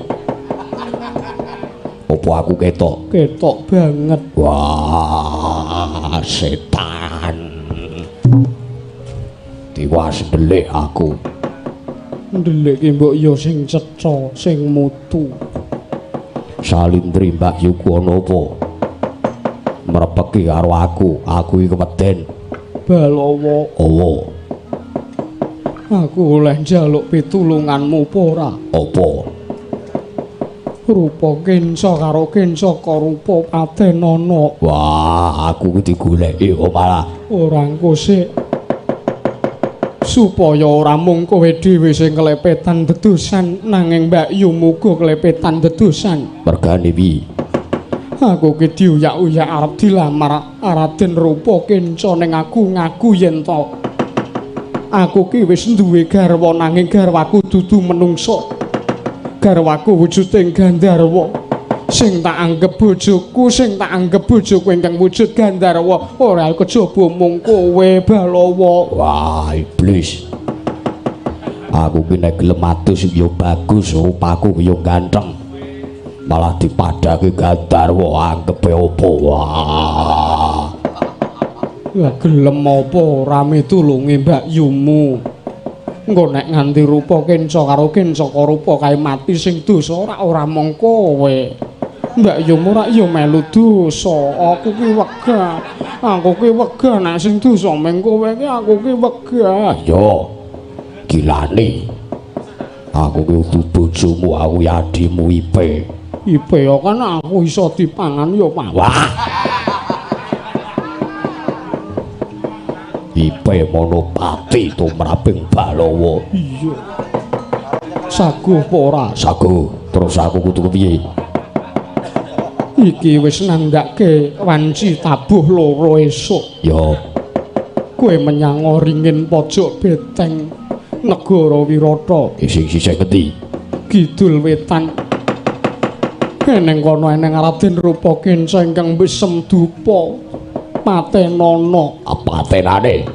Apa aku ketok? Ketok banget. Wah, setan. Tiwas ndelik aku. Ndelik ki mbok ya sing cetha, sing mutu. Salindri Mbak Yuku ana apa? Mrepeki karo aku, aku iki keweden. Balawa. Owo. Aku oleh njaluk pitulunganmu apa ora? Apa? Rupa kenca karo kencaka rupa patenana. Wah, aku ki digoleki kok malah ora engko sik. Supaya ora mung kowe dhewe sing kelepetan dedusan, nanging Mbak Yu muga kelepetan dedusan. Mergane piye? Aku ki diuyak-uyak arep dilamar Raden Rupa Kenca ning aku ngaku yen to aku ki wis duwe garwa nanging garwaku dudu menungsa. Garwaku wujuding Gandharwa. Sing tak anggep bojoku, sing tak anggep bojoku ingkang wujud Gandharwa, ora kejaba mung kowe Balawa. Wah, iblis. Aku ki nek gelem adus ya bagus, rupaku ya ganteng. Malah dipadhake Gandharwa anggepe opo? Wah. Lah gelem apa ora mitulungi Mbak Yumu? Engko nek nganti rupa kenca karo kencaka rupa kae mati sing dosa ora mung kowe. Mbak yo ora yo melu dosa. Aku ki wegah. Aku ki wegah nek sing dosa meng kowe ki aku ki wegah. Yo. Gilane. Aku ki udu bojomu, aku ya adimu Ipe. Ipe yo kan aku iso dipangan yo, Pak. Wah. Ipe Monopati tumraping Balawa. Iya. Saguh apa ora? Saguh. Terus aku kudu kepiye? Iki wis nandhake wanci tabuh loro esuk. Ya. Kowe menyang ringin pojok beteng negara Wirata. Sing sisih ngendi? Kidul wetan. Eneng kono eneng Raden Rupa Kenca ingkang besem dupa. Patenana. Patenane.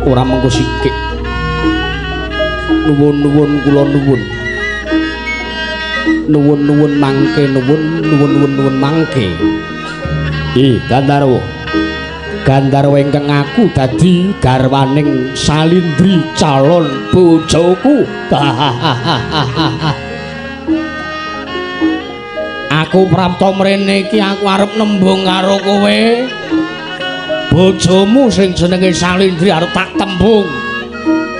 Ora mengko sikik. Nuwun-nuwun kula nuwun. Nuwun-nuwun mangke nuwun, nuwun-nuwun nuwun mangke. Gandarwa. Gandarwa ingkang ngaku dadi garwaning Salindri calon bojoku. Aku prapta mrene iki aku arep nembung karo kowe. Bojomu sing jenenge Salindri arep tak tembung.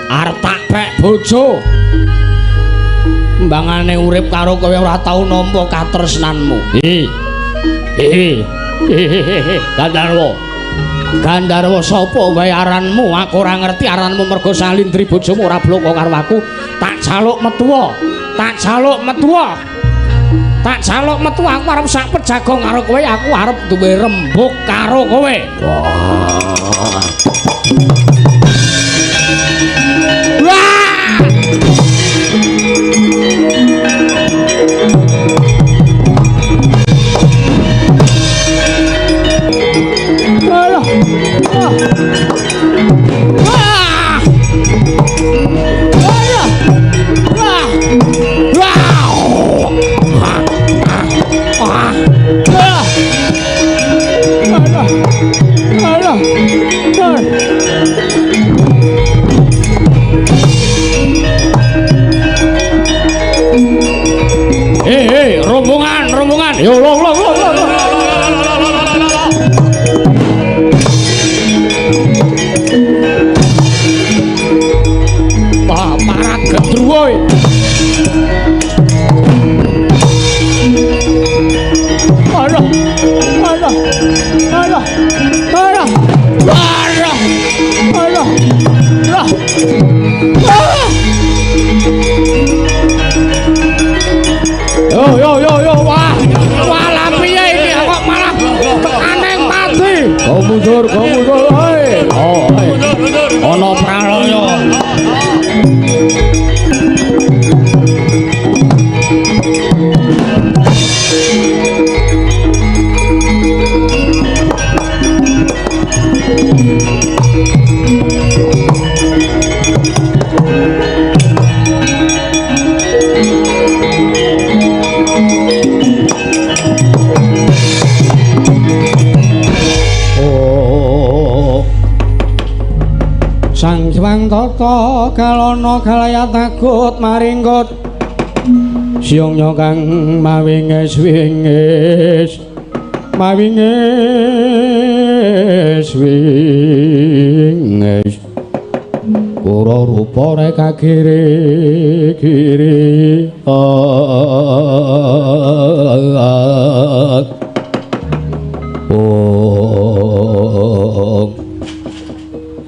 Arep tak pek bojo. Mbangane urip karo kowe ora tau nampa katresnanmu. Gandarwa. Gandarwa sapa wae aranmu? Aku ora ngerti aranmu mergo Salindri bojomu ora bloko karo aku. Tak jaluk metuwa. Tak jaluk metuwa. Tak jaluk metu aku arep sak pejagong karo kowe, aku arep duwe rembug karo kowe. Wah. Wah! Alah. Wah! Alah. Wah! Wah! Alah. Alah. Hei, rombongan, rombongan. Yo, lo, lo, lo, lo. Wah, para gendruwo. Alah. Alah. Alah. Alah. Alah. Alah. Alah. Ah! Yo yo yo yo, wah. Wah, lah piye iki kok malah tekane mati. Kau mundur, hei. Oh, hei. Ana pralaya. Sang Hyang Tata kalana kalayatagut maringkut siyongnya kang mawinges wingis mawinges wingis kura rupa reka kiri kiri oh.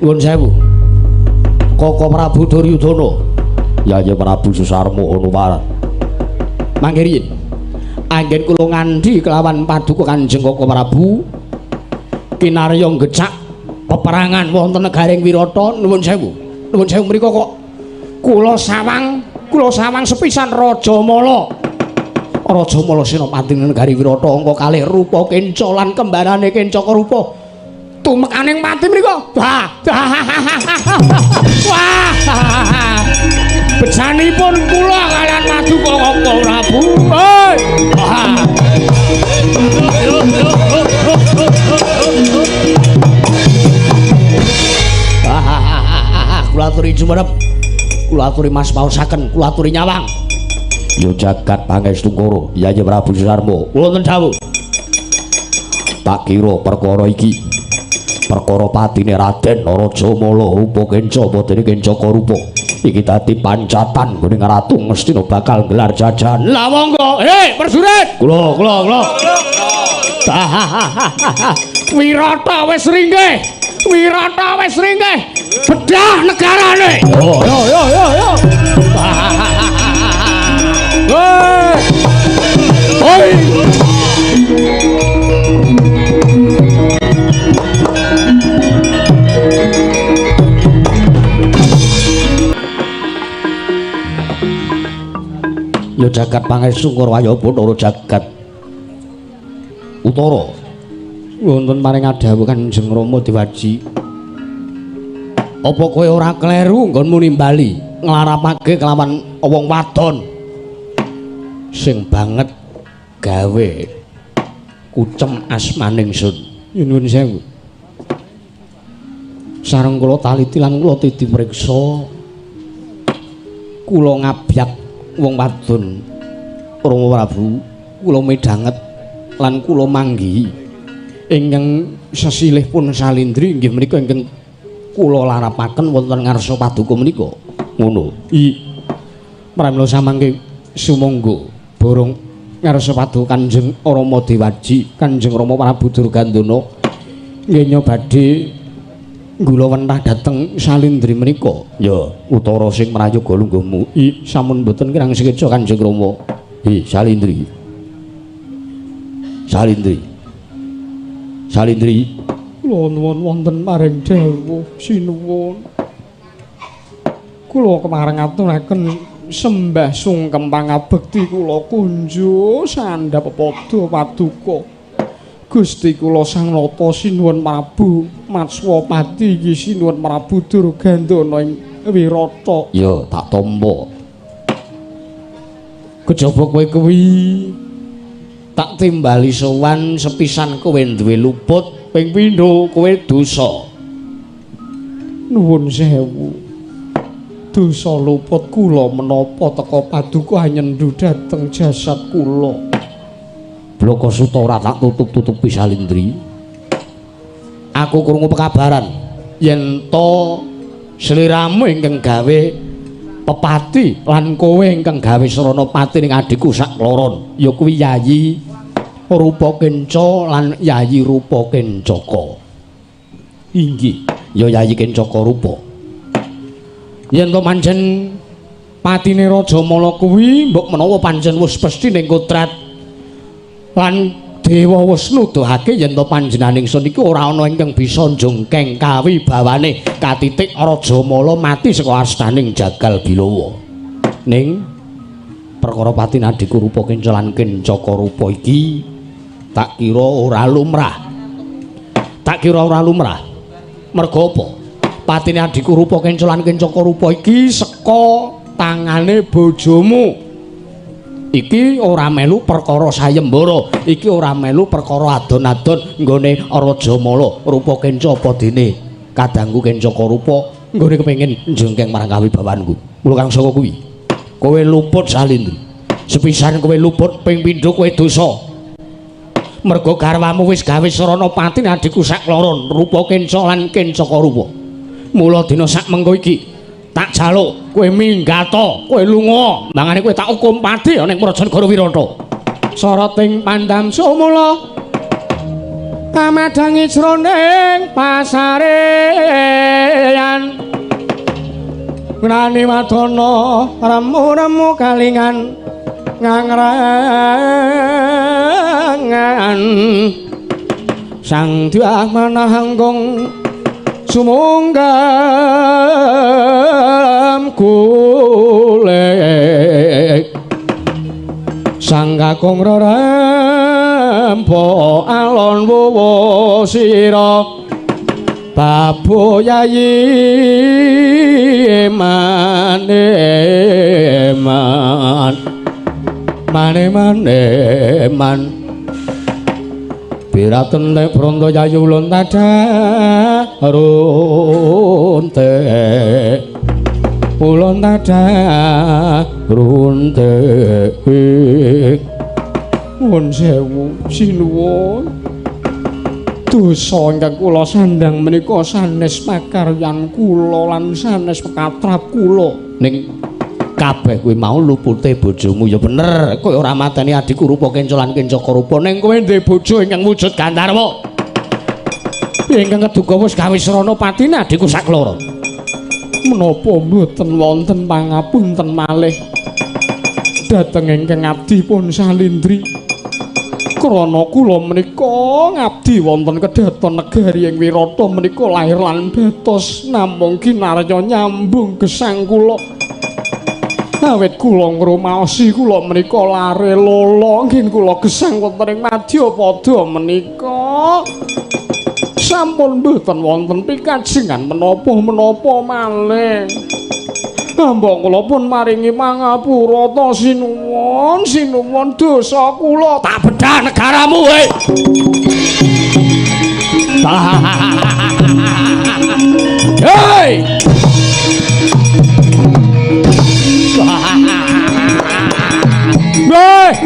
Nuwun sewu Koko Prabu Duryudana. Yayi Prabu Susarma Hanuman. Mangke riyin anggen kula ngandhi kelawan paduka Kanjeng Koko Prabu kinarya gecak peperangan wonten negaring Wirata. Nuwun sewu. Nuwun sewu mriku kok kula sawang Kula sawang sepisan Rajamala. Rajamala Senopati negari Wirata angka kalih Rupa Kenca lan kembarane Kencaka Rupa. Tumekaning pati mriku. Wah. Wah. Bejanipun kula kaliyan Paduka Koko Prabu. Hei. Kula aturi jumenep. Kula aturi Mas paosaken, kula aturi nyawang. Yo jagat pangestu koro, Yayi Prabu Sudarma. Kula wonten dawuh. Tak kira perkara iki perkara patine Raden Rajamala Rupa Kenca apa dene Kencaka Rupa. Iki dadi pancatan nggone Ratu Ngastina bakal nggelar jajan. Lah monggo. Hei, prajurit. Kula kula kula. Wirata wis ringgih. Wirata wis ringgih. Bedah negarane. Yo yo yo yo yo. Hei. Hoi. Yo jagat pangestu karo ayo Bathara jagat Utara. Wonten paring adhawuh Kanjeng Rama Dewaji. Apa kowe ora kleru nggonmu nimbali nglarapake kelawan wong wadon sing banget gawe kucem asmaning sun. Nyuwun sewu. Sareng kula taliti lan kula titi priksa, kula ngabyak wong wadon Rama Prabu, kula midhanget lan kula manggihi ingkang sesilih pun salindri inggih menika ingkang kula larapaken wonten ngarsa paduka menika. Ngono. I pramila samangke sumangga borong ngarsa paduka Kanjeng Rama Dewaji, Kanjeng Rama Prabu Durgandana nggih badhe nggula wentah dhateng salindri menika. Ya, Utara sing mrayoga lungguhmu. I sampun mboten kirang sekeca Kanjeng Rama. Hi, Salindri. Salindri. Salindri. Kula nuwun wonten paring dawuh sinuwun. Kula kemareng aturaken sembah sungkem pangabekti kula kunjuk sandhap pepadha paduka. Gusti kula Sang Nata sinuwun Prabu Matswapati iki sinuwun Prabu Durgandana ing Wirata. Ya, tak tampa. Kejaba kowe kuwi tak timbali sowan sepisan kowe duwe luput, ping pindho kowe dosa. Nuwun sewu. Dosa luput kula menapa teka paduka nyendu dhateng jasad kula. Bloko suta ora tak tutup-tutupi Salindri. Aku krungu pekabaran yen to sliramu ingkang gawe pepati lan kowe ingkang gawe srana pati ning adhiku sak kloron, ya kuwi Yayi Rupa Kenca lan Yayi Rupa Kencaka. Inggih, ya Yayi Kencaka Rupa. Yen to pancen patine Rajamala kuwi mbok menawa pancen wis pesthi ning kodrat lan Dewa wis nuduhake yen to panjenengan ingsun iki ora ana ingkang bisa njongkeng kawibawane katitik Rajamala mati saka astaning Jagal Bilawa. Ning perkara pati adhiku Rupa Kenca lan Kencaka Rupa iki tak kira ora lumrah. Tak kira ora lumrah. Merga apa? Patine adhiku Rupa Kenca lan Kencaka Rupa iki saka tangane bojomu. Iki ora melu perkara sayembara, iki ora melu perkara adon-adon nggone Rajamala Rupa Kenca apa dene kadangku Kencaka Rupa nggone kepengin njengkeng marang kawibawanku. Mula kang saka kuwi kowe luput Salindri. Sepisan kowe luput, ping pindho kowe dosa. Merga garwamu wis gawe srana pati adhiku sak kloron Rupa Kenca lan Kencaka Rupa. Mula dina sak mengko iki tak jaluk kowe minggata, kowe lunga, mangane kowe tak hukum pati ning Prajanegara Wirata. Soroting pandam sumula kamadhangi jroning pasarean. Ngrani wadana remu-remu kalingan ngangrangan. Sang Dyah Manahanggung sumunggam kulen. Sang kakung rerempo alon wuwu sira babu yayi mane man mane mane man biraten nek bronto yayu ulun tada runte ulun tada runte. Nuwun sewu sinuwun, dosa ingkang kula sandhang menika sanes pakaryan kula lan sanes pekatrap kula. Ning kabeh kuwi mau lupute bojomu ya bener. Kowe ora mateni adhiku Rupa Kenca lan Kencaka Rupa, ning kowe duwe bojo ingkang wujud Gandharwa. Ingkang keduga wis gawe srana patine adhiku sakloro. Menapa mboten wonten pangapunten malih dhateng ingkang abdi pun salindri? Krana kula menika ngabdi wonten kedhaton negari ing Wirata menika lahir lan batos namung kinarya nyambung gesang kula. Awit kula ngrumaosi kula menika lare lolo nggih kula gesang wonten ing Madyapada menika sampun mboten wonten pikajengan menapa-menapa malih. Mbok kula pun maringi pangapura ta sinuwun, sinuwun dosa kula tak bedah negaramu kowe. Hei! Hei!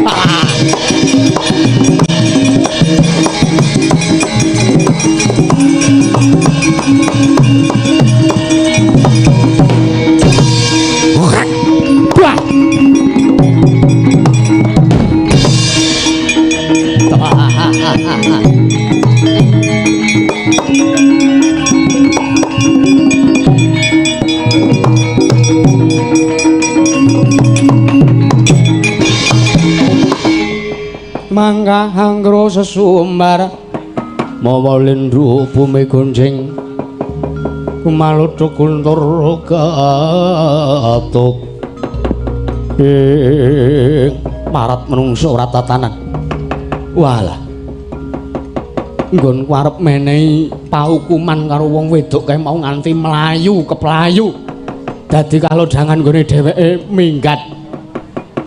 Mangga hanggro sesumbar mawa lindhu bumi gonjing kumaluduk guntur gatuk ing marat menungso ora tatanan. Walah, nggonku arep menehi paukuman karo wong wedok kae mau nganti mlayu keplayu dadi kalodhangan nggone dheweke minggat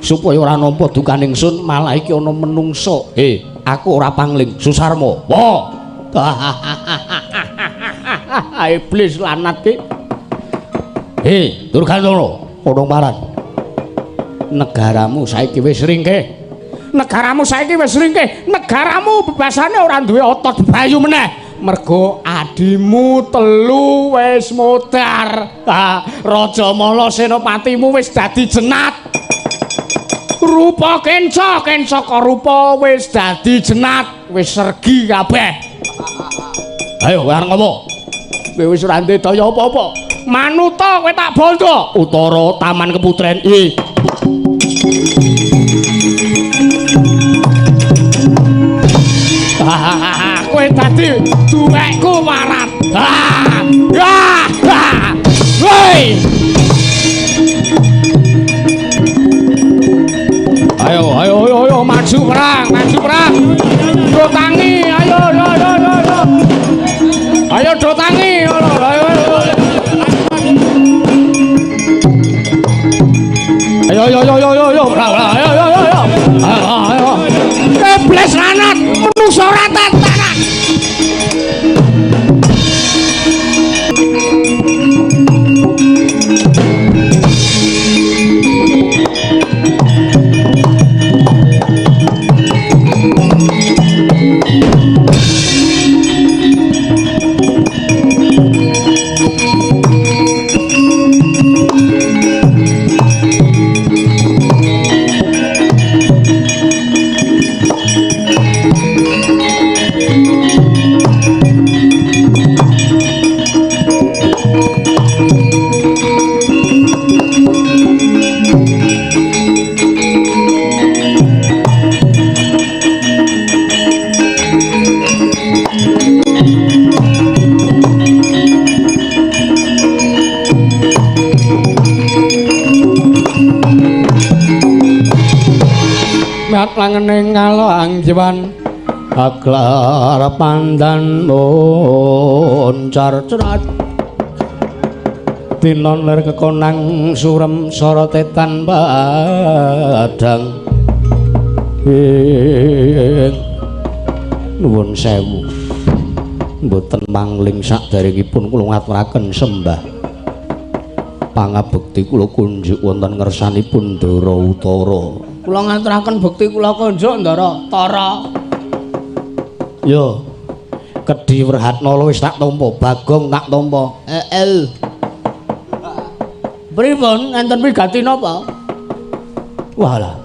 supaya ora nampa dukaning sun, malah iki ana menungso. Aku ora pangling Susarma. Wah. Iblis lanat ki. Durgantara, padha paran. Negaramu saiki wis ringkih. Negaramu saiki wis ringkih. Negaramu bebasane ora duwe otot bayu meneh. Mergo adimu telu wis modar. Raja Mala senopatimu wis dadi jenat. Rupa Kenca, Kencaka Rupa wis dadi jenat, wis sergi kabeh. Ayo kowe arep ngopo? Kowe wis ora ndek daya apa-apa. Manuta kowe tak bondo. Utara Taman Keputren. Kowe dadi duwekku warat. Woi. Ayo ayo ayo ayo maju perang, maju perang. Do tangi, ayo ayo ayo ayo. Ayo do tangi, ayo ayo. Ayo ayo ayo ayo ayo, perang, ayo ayo ayo. Ayo ayo. Iblis lanat, menungso ora tatanan. Rat langening kalangjewan aglar pandan moncar cerat tinon lir kekonang surem sorotetan padang. Nuwun sewu mboten mangling saderengipun kula ngaturaken sembah pangabekti kula kunjuk wonten ngersanipun Ndara Utara. Kula ngaturaken bekti kula kunjuk Ndara Tara. Yo Kedhi Wrehatnala wis tak tampa, Bagong tak tampa. Heeh. Pripun enten wigati napa? Walah,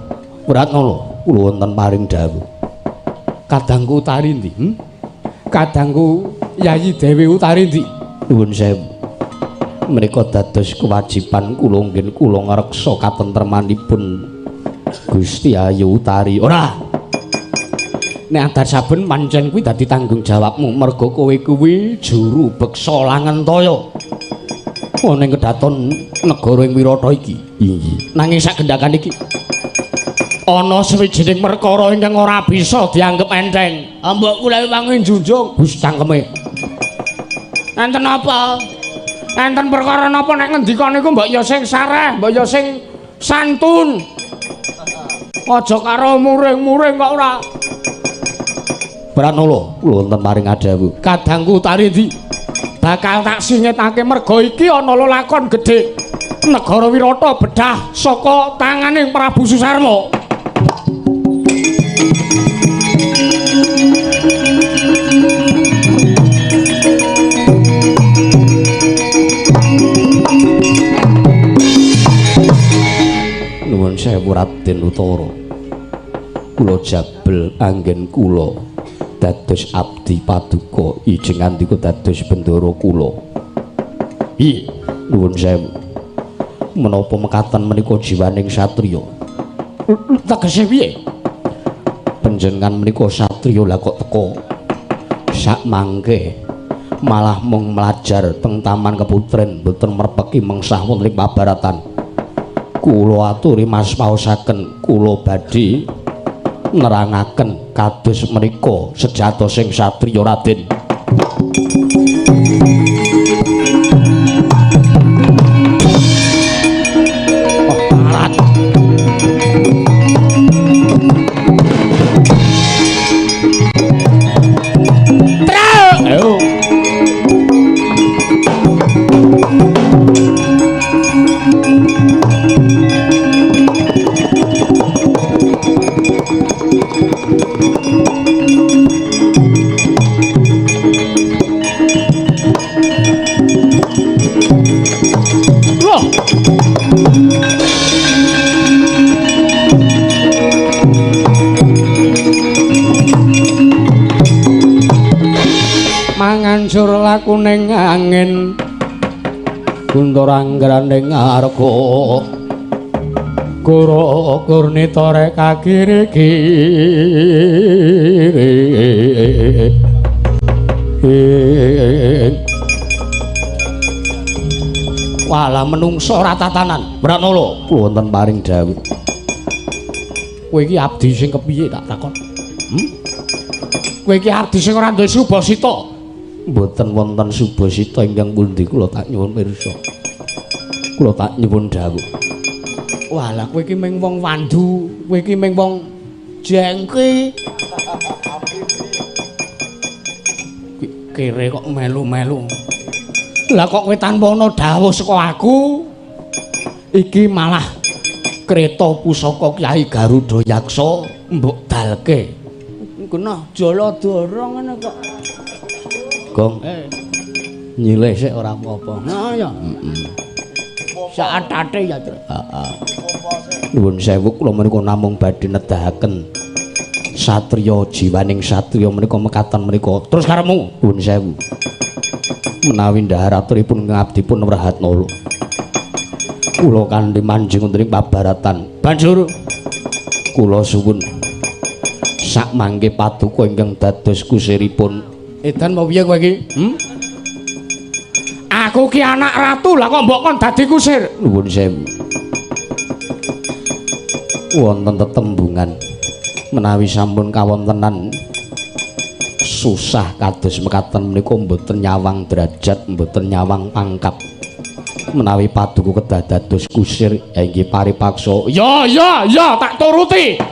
Wrehatnala kula wonten paring dawuh. Kadangku Utari ndi? Kadangku Yayi Dewi Utari ndi? Nuwun sewu. Menika dados kewajiban kula nggih kula ngreksa katentremanipun Gusti Ayu Utari. Ora. Nek adat saben pancen kuwi dadi tanggung jawabmu merga kowe kuwi juru beksa langentaya ana ing kedaton negara ing Wirata iki. Inggih. Nanging sak gendhakan iki ana sawijining perkara ingkang ora bisa dianggep enteng. Mbok kula wangi njunjung hus cangkeme. Enten apa? Enten perkara napa nek ngendika niku mbok ya sing sareh, mbok ya sing santun. Aja karo muring-muring kok ora. Pranala kula wonten paring adhawuh. Kadangku Utari ndi? Bakal tak singitake merga iki ana lelakon gedhe. Negara Wirata bedah saka tanganing Prabu Susarma. Nuwun sewu Raden Utara. Kula jabel anggen kula dados abdi paduka ijing andika dados bendara kula. Hi, nuwun sewu. Menapa mekaten menika jiwaning satriya? Tegese piye? Panjenengan menika satriya lah kok teka sak mangke malah mung mlajar teng Taman Keputren mboten merpeki mengsah wonten ing pabaratan. Kula aturi mas paosaken kula badhe nerangaken kados menika sejatosing satriya Raden. Mangancur lakuning angin guntur anggraning arga goro gurnita rek kagiri kiri. Walah menungso ora tatanan. Pranala kula wonten paring dawuh. Kowe iki abdi sing kepiye tak takon? Kowe iki abdi sing ora duwe subasita. Mboten wonten subasita ingkang pundi kula tak nyuwun pirsa. Kula tak nyuwun dawuh. Walah kowe iki ming wong wandu, kowe iki ming wong jengki. Kere kok melu-melu. Lah kok kowe tanpa ana dawuh saka aku? Iki malah kreta pusaka Kyai Garuda Yaksa mbok dalke. Genah Jaladara ngene kok. Gong. Nyilih sik ora apa-apa. Ha ya. Heeh. Saatate ya, Tru. Heeh. Nuwun sewu kula menika namung badhe nedahaken satriya jiwaning satriya menika mekaten menika. Terus karepmu? Nuwun sewu. Menawi ndhahar aturipun ngabdipun Wrehatnala. Kula kanthi manjing wonten ing pabaratan. Banjur kula suwun sak mangke paduka ingkang dados kusiripun. Edan mau piye kowe iki? Aku ki anak ratu lah kok mbok kon dadi kusir. Nuwun sewu. Wonten tetembungan Menawi sampun kawontenan susah kados mekaten menika mboten nyawang derajat, mboten nyawang pangkat. Menawi paduka kedah dados kusir inggih paripaksa. Ya ya ya tak turuti.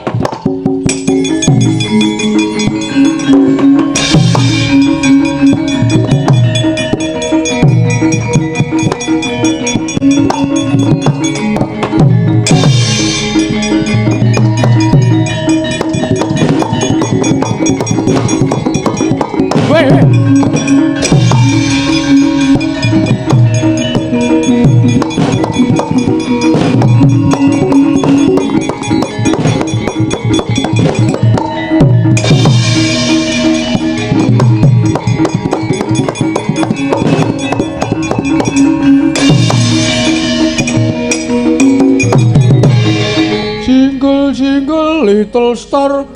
Jingle jingle little star.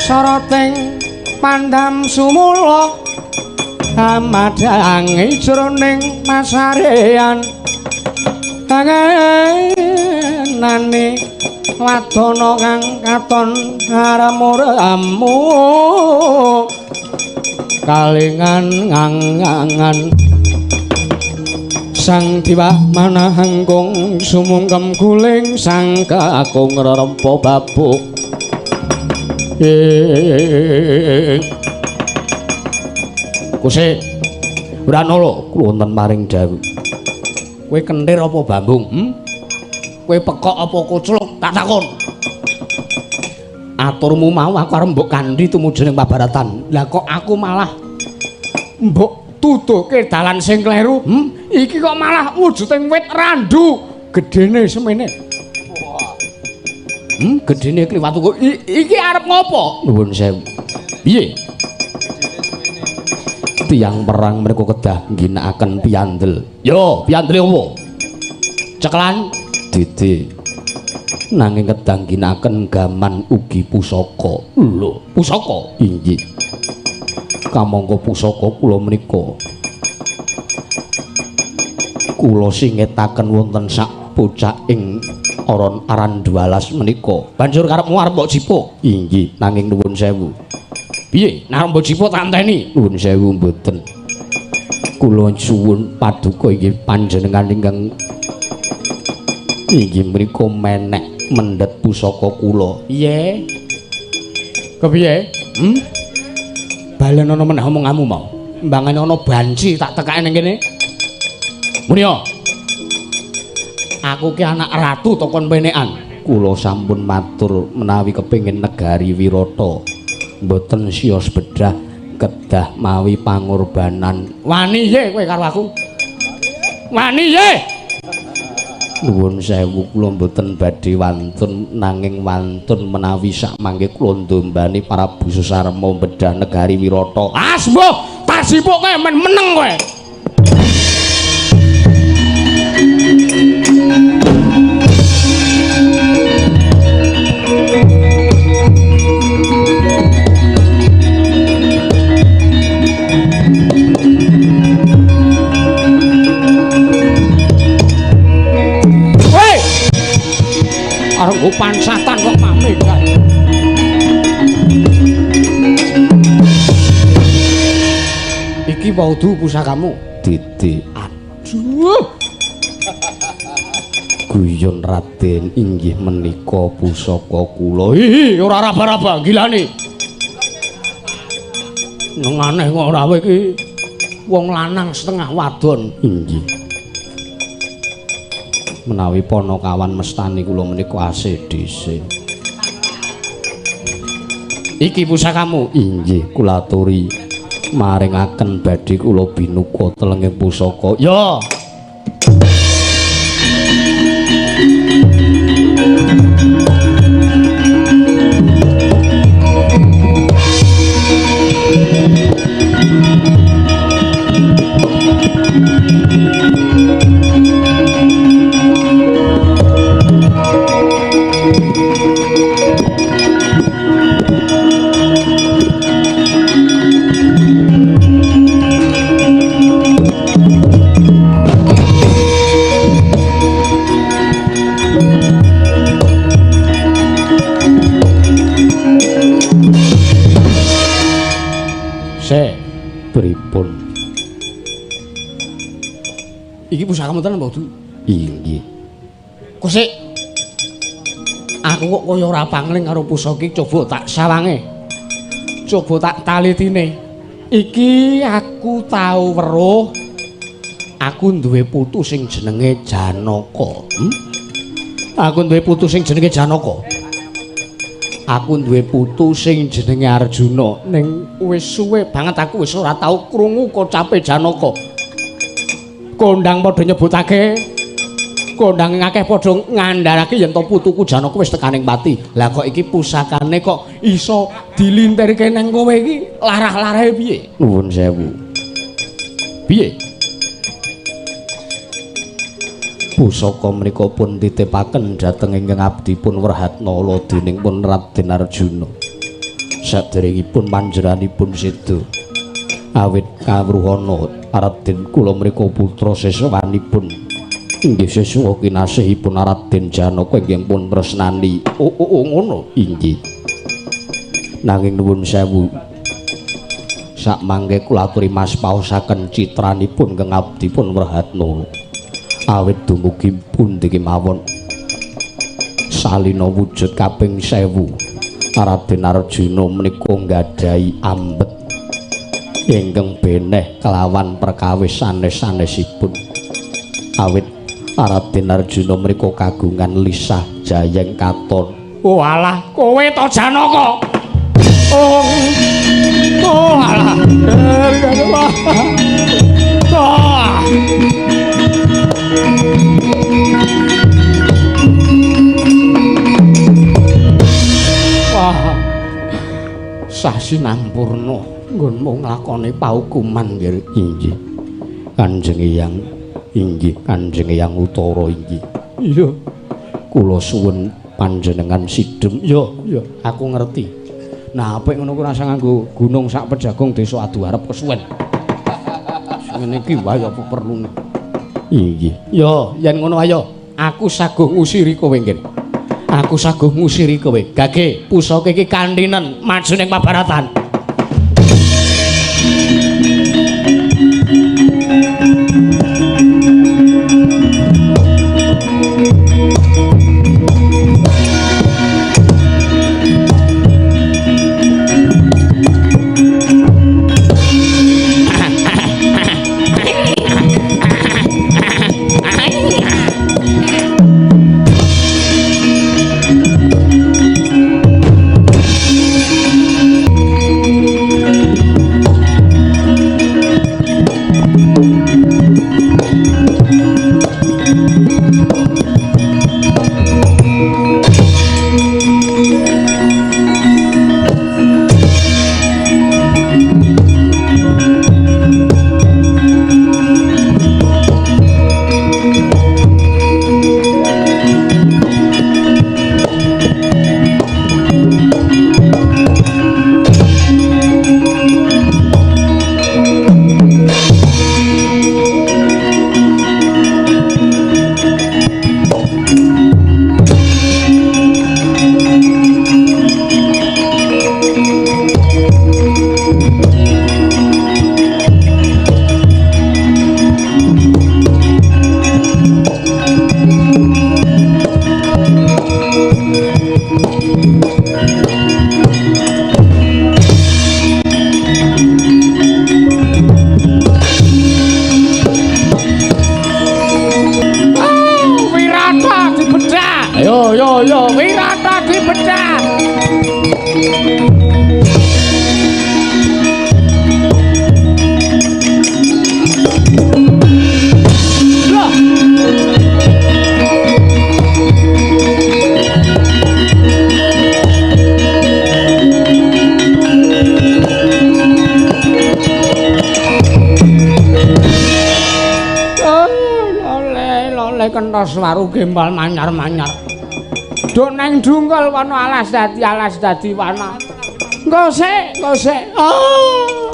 Soroting pandam sumula amadhang jroning masarean angenane wadana kang katon aremu-remu kalingan ngangan sang diwa manahangkung sumungkem guling sang kakung rerempa babuk. Kuse Wranala wonten maring dawuh. Kowe kentir apa bambung? Kowe pekok apa kocluk? Tak takon. Aturmu mau aku arep mbok kandhi tumuju ning pabaratan. Lah kok aku malah mbok tuduhke dalan sing kleru? Iki kok malah wujuding wit randu gedene semene. Gedene kliwat kok. Iki arep ngopo? Nuwun sewu. Piye? Tiyang perang mereka kedah ngginakaken piyandel. Yo, piyandele opo? Cekelan didi. Nanging kedah ngginakaken gaman ugi pusaka. Lho, pusaka? Inggih. Kamangka pusaka kula menika kula singetaken wonten sak pucaking aran aran dualas menika. Banjur karepmu arep mbok jipuk? Inggih, nanging nuwun sewu. Piye? Nek mbok jipuk tak enteni? Nuwun sewu mboten. Kula suwun paduka inggih panjenengan ingkang inggih menika menek mendhet pusaka kula. Piye? Kepiye? Balen ana meneh omonganmu mau. Mbangane ana banci tak tekake ning kene. Muni yo. Aku ki anak ratu to kon penekan. Kula sampun matur menawi kepengin negari Wirata mboten sios bedah kedah mawi pangorbanan. Wani ye kowe karo aku? Wani ye? Nuwun sewu kula mboten badhe wantun nanging wantun menawi sakmangke kula ndombani Prabu Susarma bedah negari Wirata. Ah mbuh, tak sipuk kowe men meneng kowe. Arep nggo pansatan kok mame kae. Iki waudu pusakamu. Didi. Aduh. Guyon Raden inggih menika pusaka kula. Hihi, ora raba-raba gilane. Nang aneh kok ora kowe iki. Wong lanang setengah wadon. Inggih. Menawi Panakawan mestani kula menika ACDC. Iki pusakamu. Inggih, kula aturi maringaken badhe kula binuka telenging pusaka. Ya. Se, Pripun? Iki pusakamu tenan apa du? Inggih. Kok sik aku kok kaya ora pangling karo pusaka iki, coba tak sawange. Coba tak talitine. Iki aku tau weruh aku duwe putu sing jenenge Janaka. Aku duwe putu sing jenenge Janaka. Aku duwe putu sing jenenge Arjuna. Ning wis suwe banget aku wis ora tau krungu kocape Janaka. Kondang padha nyebutake, kondang akeh padha ngandharake yen to putuku Janaka wis tekaning pati. Lah kok iki pusakane kok iso dilintirke nang kowe iki larah-larahe piye? Nuwun sewu. Piye? Pusaka menika pun titipaken dhateng ingkang abdi pun Wrehatnala dening pun Raden Arjuna. Saderengipun panjenenganipun seda awit kawruhana Raden kula menika putra seswanipun inggih seswa kinasihipun Raden Janaka ingkang pun tresnani. Oh, oh, oh ngono. Inggih. Nanging nuwun sewu, sakmangke kula aturi mas paosaken citranipun kang abdi pun Wrehatnala. Awit dumugi pundi kemawon salina wujud kaping 1000 Raden Arjuna menika nggadahi ambet ingkang beneh kelawan perkawis sanes-sanesipun. Awit Raden Arjuna menika kagungan lisah jayeng katon. Oh alah, kowe to Janaka. Oh. Oh alah. Oh. Wah. Sasi nampurna nggonmu nglakoni paukuman nggih. Inggih. Kanjeng Eyang, inggih Kanjeng Eyang Utara inggih. Iya. Kula suwun panjenengan sidhem. Yo, yo, aku ngerti. Nah, apik ngono ku rasa nganggo gunung sak pejagung desa adu arep kesuwen. Ngene iki wae apa perlune. Inggih. Yo, yen ngono ayo, aku saguh ngusiri kowe nggih. Aku saguh ngusiri kowe. Gage, pusaka iki kandhinen maju ning pabaratan. kenthos waru gembal manyar-manyar. Duk neng dungkul wana alas dadi wana. Engko sik, engko sik. Oh.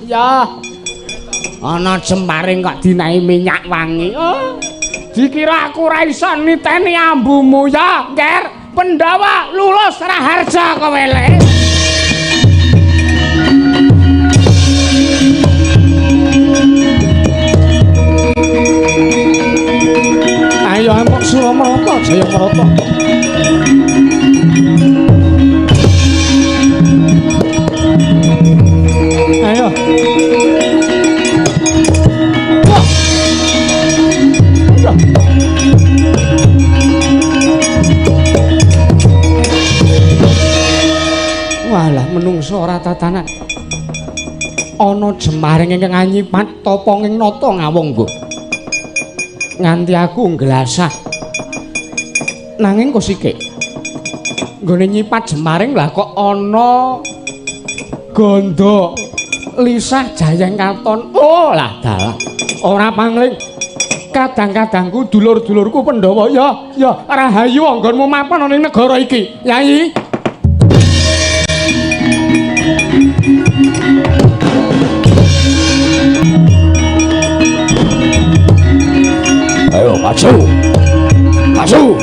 Ya. Ana jemaring kok dinahi minyak wangi. Oh. Dikira aku ora iso niteni ambumu ya, Nger. Pandhawa lulus Raharja kowe le. Ayo amok Suramarata jaya marata. Ayo. Wah. Walah menungso ora tatanan. Ana jemaring ingkang anyipat tapa ing nata ngawung nggo. Nganti aku nglasah. Nanging kok sikik. Nggone nyipat jemaring lah kok ana gondo lisah jayeng katon. Oh lah dalah. Ora pangling. Kadang-kadangku dulur-dulurku Pandhawa ya, ya rahayu anggonmu mapan ana ing negara iki. Yai. Ayo maju. Maju.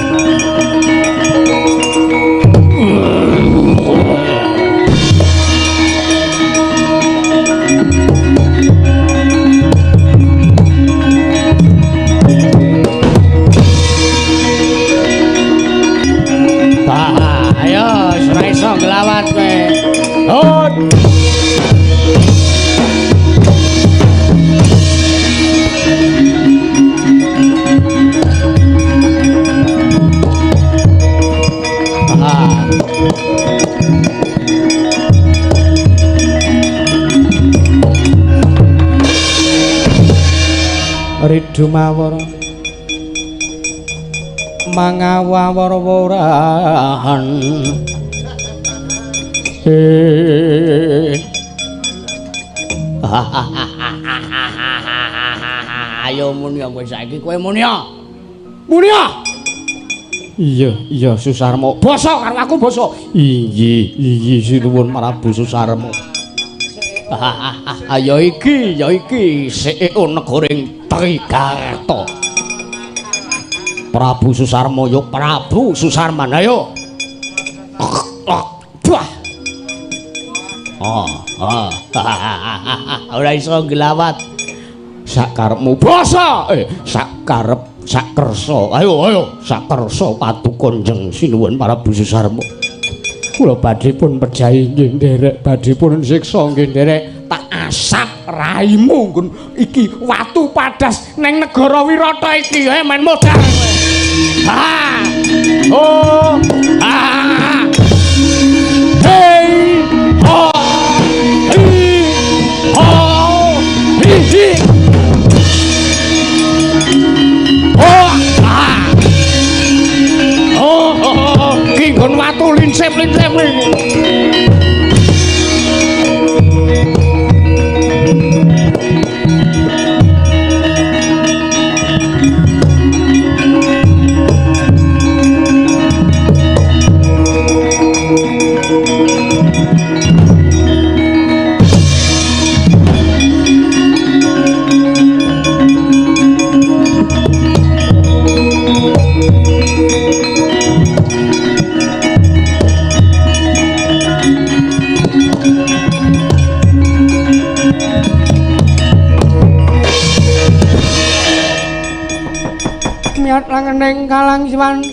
Bah, ayo ora iso nglawat kowe. Hot. Ridho mawara mangawawara-warahan. Ayo muni kowe saiki kowe muni. Muni. Iya, iya Susarma. Basa karo aku basa. Iya, iya sinuwun Prabu Susarma. Ya iki, ya iki CEO negaring Trigarta. Prabu Susarma yo Prabu Susarman ayo. Bah. Oh, oh. Ora iso nglawat. Sakarepmu basa. Sakarep sakersa. Ayo ayo sakersa paduka Kanjeng sinuwun Prabu Susarma. Kula badhe pun pejahi nggih nderek, badhe pun siksa nggih nderek. Tak asap raimu nggon iki watu padas neng negara Wirata iki men modar kowe. Ha. Oh. Ha. Hey. Ho. Hi. Ho. Hi. Hi. Oh. Ah. Oh, oh, oh. Ki nggon watu lincip-lincip iki. Miat langening kalang siwan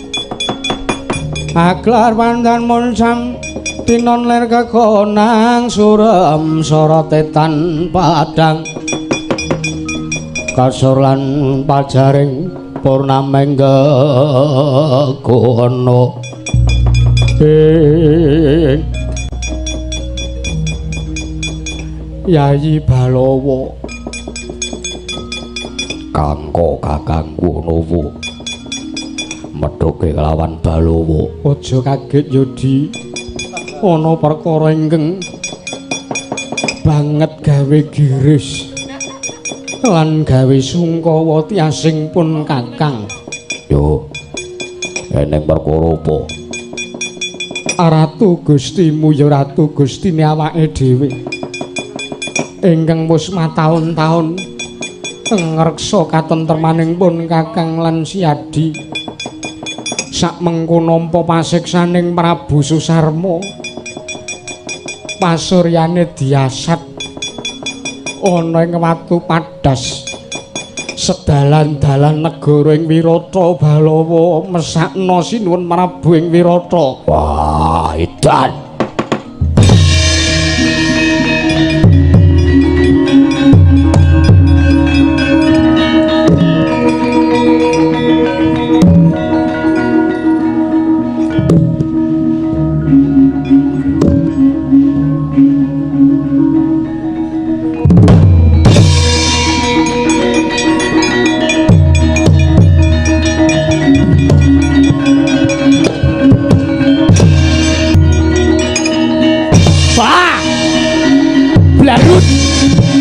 aglar pandan munsam tinon ler kekonang surem sorotetan padang kasur lan pajaring purnameng gegono. Yayi Balawa Kangko kakangku Nowo medhoke kelawan Balawa. Aja kaget Yodi, ana perkara ingkang banget gawe giris. Lan gawe sungkawa tiasing pun Kakang. Yo. Eneng perkara apa? Ratu Gustimu ya Ratu Gustine awake dhewe. Ingkang wis mataun-taun ngreksa katentremaning pun Kakang lan Siadi. Sak mengko nampa pasiksaning Prabu Susarma. Pasuryane diasat ana ing watu padas sedalan-dalan negara ing Wirata Balawa mesakna sinuwun Prabu ing Wirata. Wah, edan.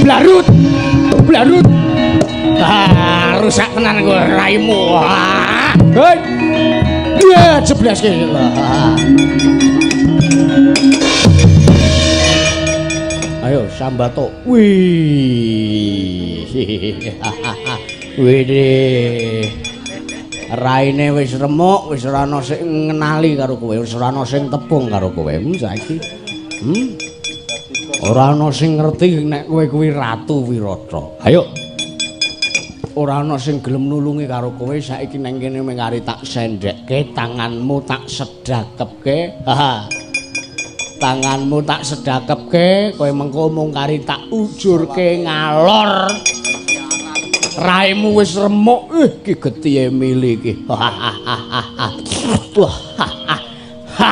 Blarut. Blarut. Ah, rusak tenan kowe raimu. Hei. Ya, jebleske. Ayo sambato. Wih. Wih. Raine wis remuk, wis ora ana sing ngenali karo kowe, wis ora ana sing tepung karo kowe. Saiki. Ora ana sing ngerti nek kowe kuwi Ratu Wirata. Ayo. Ora ana sing gelem nulungi karo kowe saiki nang kene mung kari tak sendhekke tanganmu tak sedakepke. Ha. Tanganmu tak sedakepke, kowe mengko mung kari tak ujurke ngalor. Raimu wis remuk, iki getihe mili iki. Ha ha ha ha. Wah. Ha. Ha. Ha.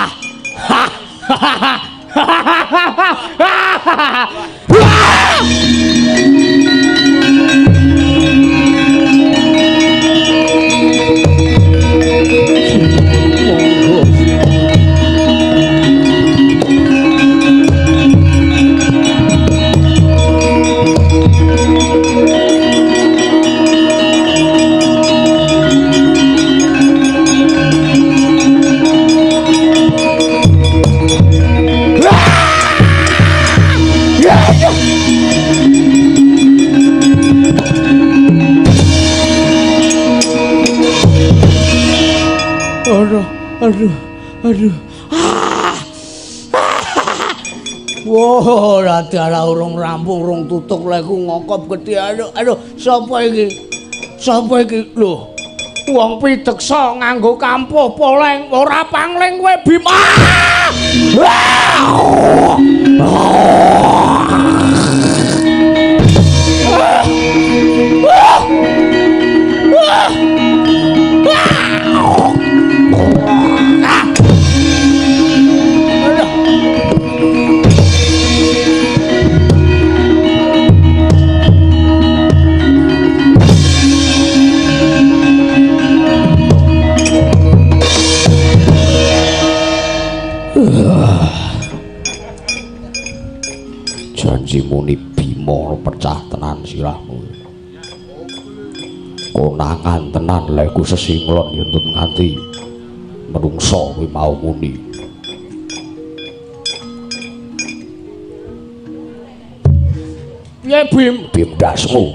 Aduh, aduh, aduh. Wah, ora urung rampung, urung tutuk lek ngokop gedhe. Aduh, aduh, sapa iki? Sapa iki? Lho, wong pideksa nganggo kampuh poleng, ora pangling kowe Bima. Janji muni Bima pecah tenan sirahmu. Konangan tenan lek ku sesinglon yen nganti menungso kuwi mau muni. Piye Bim? Bim dasmu.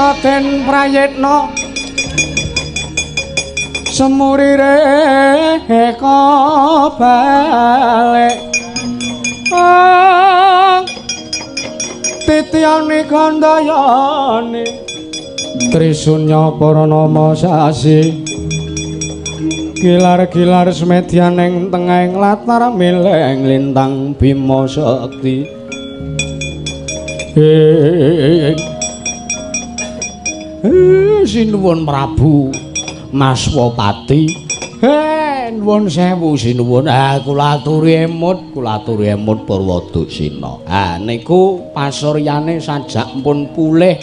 Raden Prayitna semurire eka balik titiyane kandayane Trisunya Paranama sasi gilar-gilar semedyan ing tengahing latar mileng lintang Bima Sakti. Sinuwun Prabu Maswapati. Nuwun sewu sinuwun. Kula aturi emut, kula aturi emut Purwadusina. Niku pasuryane sajak pun pulih.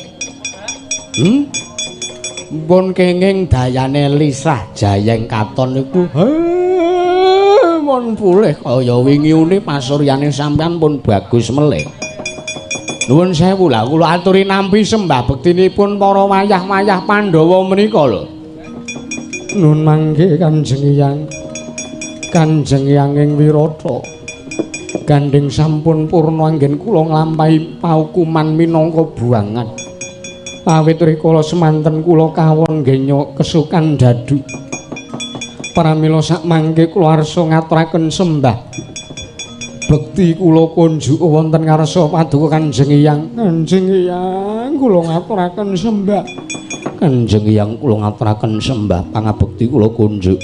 Pun kenging dayane lisah jayeng katon niku. Pun pulih kaya wingi uni pasuryane sampean pun bagus melih. Nuwun sewu lah kula aturi nampi sembah bektinipun para wayah-wayah Pandhawa menika lho. Nun mangke Kanjeng Hyang. Kanjeng Hyang ing Wirata. Gandeng sampun purna anggen kula nglampahi paukuman minangka buangan. Awit rikala semanten kula kawon genyo kesukan dadu. Pramila sak mangke kula arsa ngaturaken sembah bekti kula kunjuk wonten ngarsa paduka Kanjeng Hyang. Kanjeng Hyang kula ngaturaken sembah. Kanjeng Hyang kula ngaturaken sembah pangabekti kula kunjuk.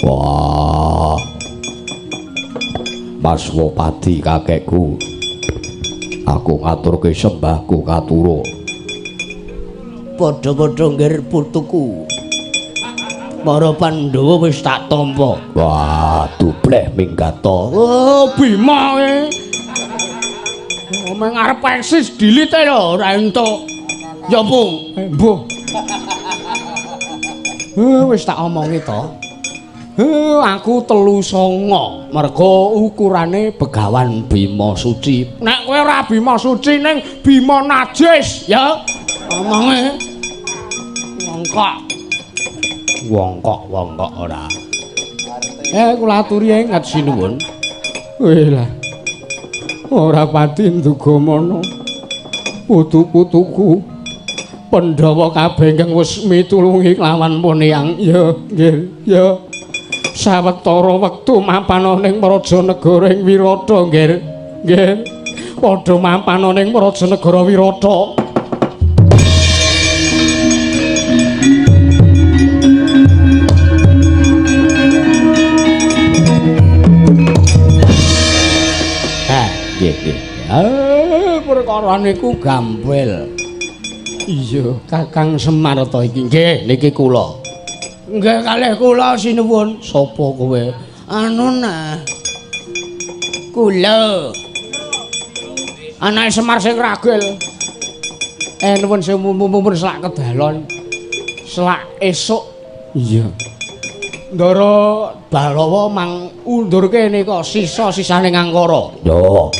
Wah. Maswapati kakekku. Aku ngaturke sembahku katura. Padha-padha nggir putuku. Para Pandhawa wis tak tampa. Wah, dupleh minggato. Oh, Bima kowe. Omong arep eksis dilite lho ora entuk. Ya, Pung. Mbuh. Wis tak omongi to. Aku 3 9 mergo ukurane Begawan Bima Suci. Nek kowe ora Bima Suci ning Bima najis, ya. Omonge. Wongkok. Wongkok, wongkok ora. Kula aturi inget sinuwun. Weh lah. Ora pati nduga mono. Putu-putuku Pandhawa kabeh ingkang wis mitulungi kelawan pun Hyang. Ya, nggih, ya. Sawetara wektu mapan ning praja negara ing Wirata, nggih. Nggih. Padha mapan ning praja negara Wirata. Nggih, nggih. Perkara niku gampil. Iya, Kakang Semar to iki. Nggih, niki kula. Nggih kalih kula sinuwun. Sapa kowe? Anu nah. Kula. Anake Semar sing ragil. Nuwun sewu mumpun selak kedalon. Selak esuk. Iya. Ndara Balawa mang undurke nika sisa-sisane ngangkara. Yo.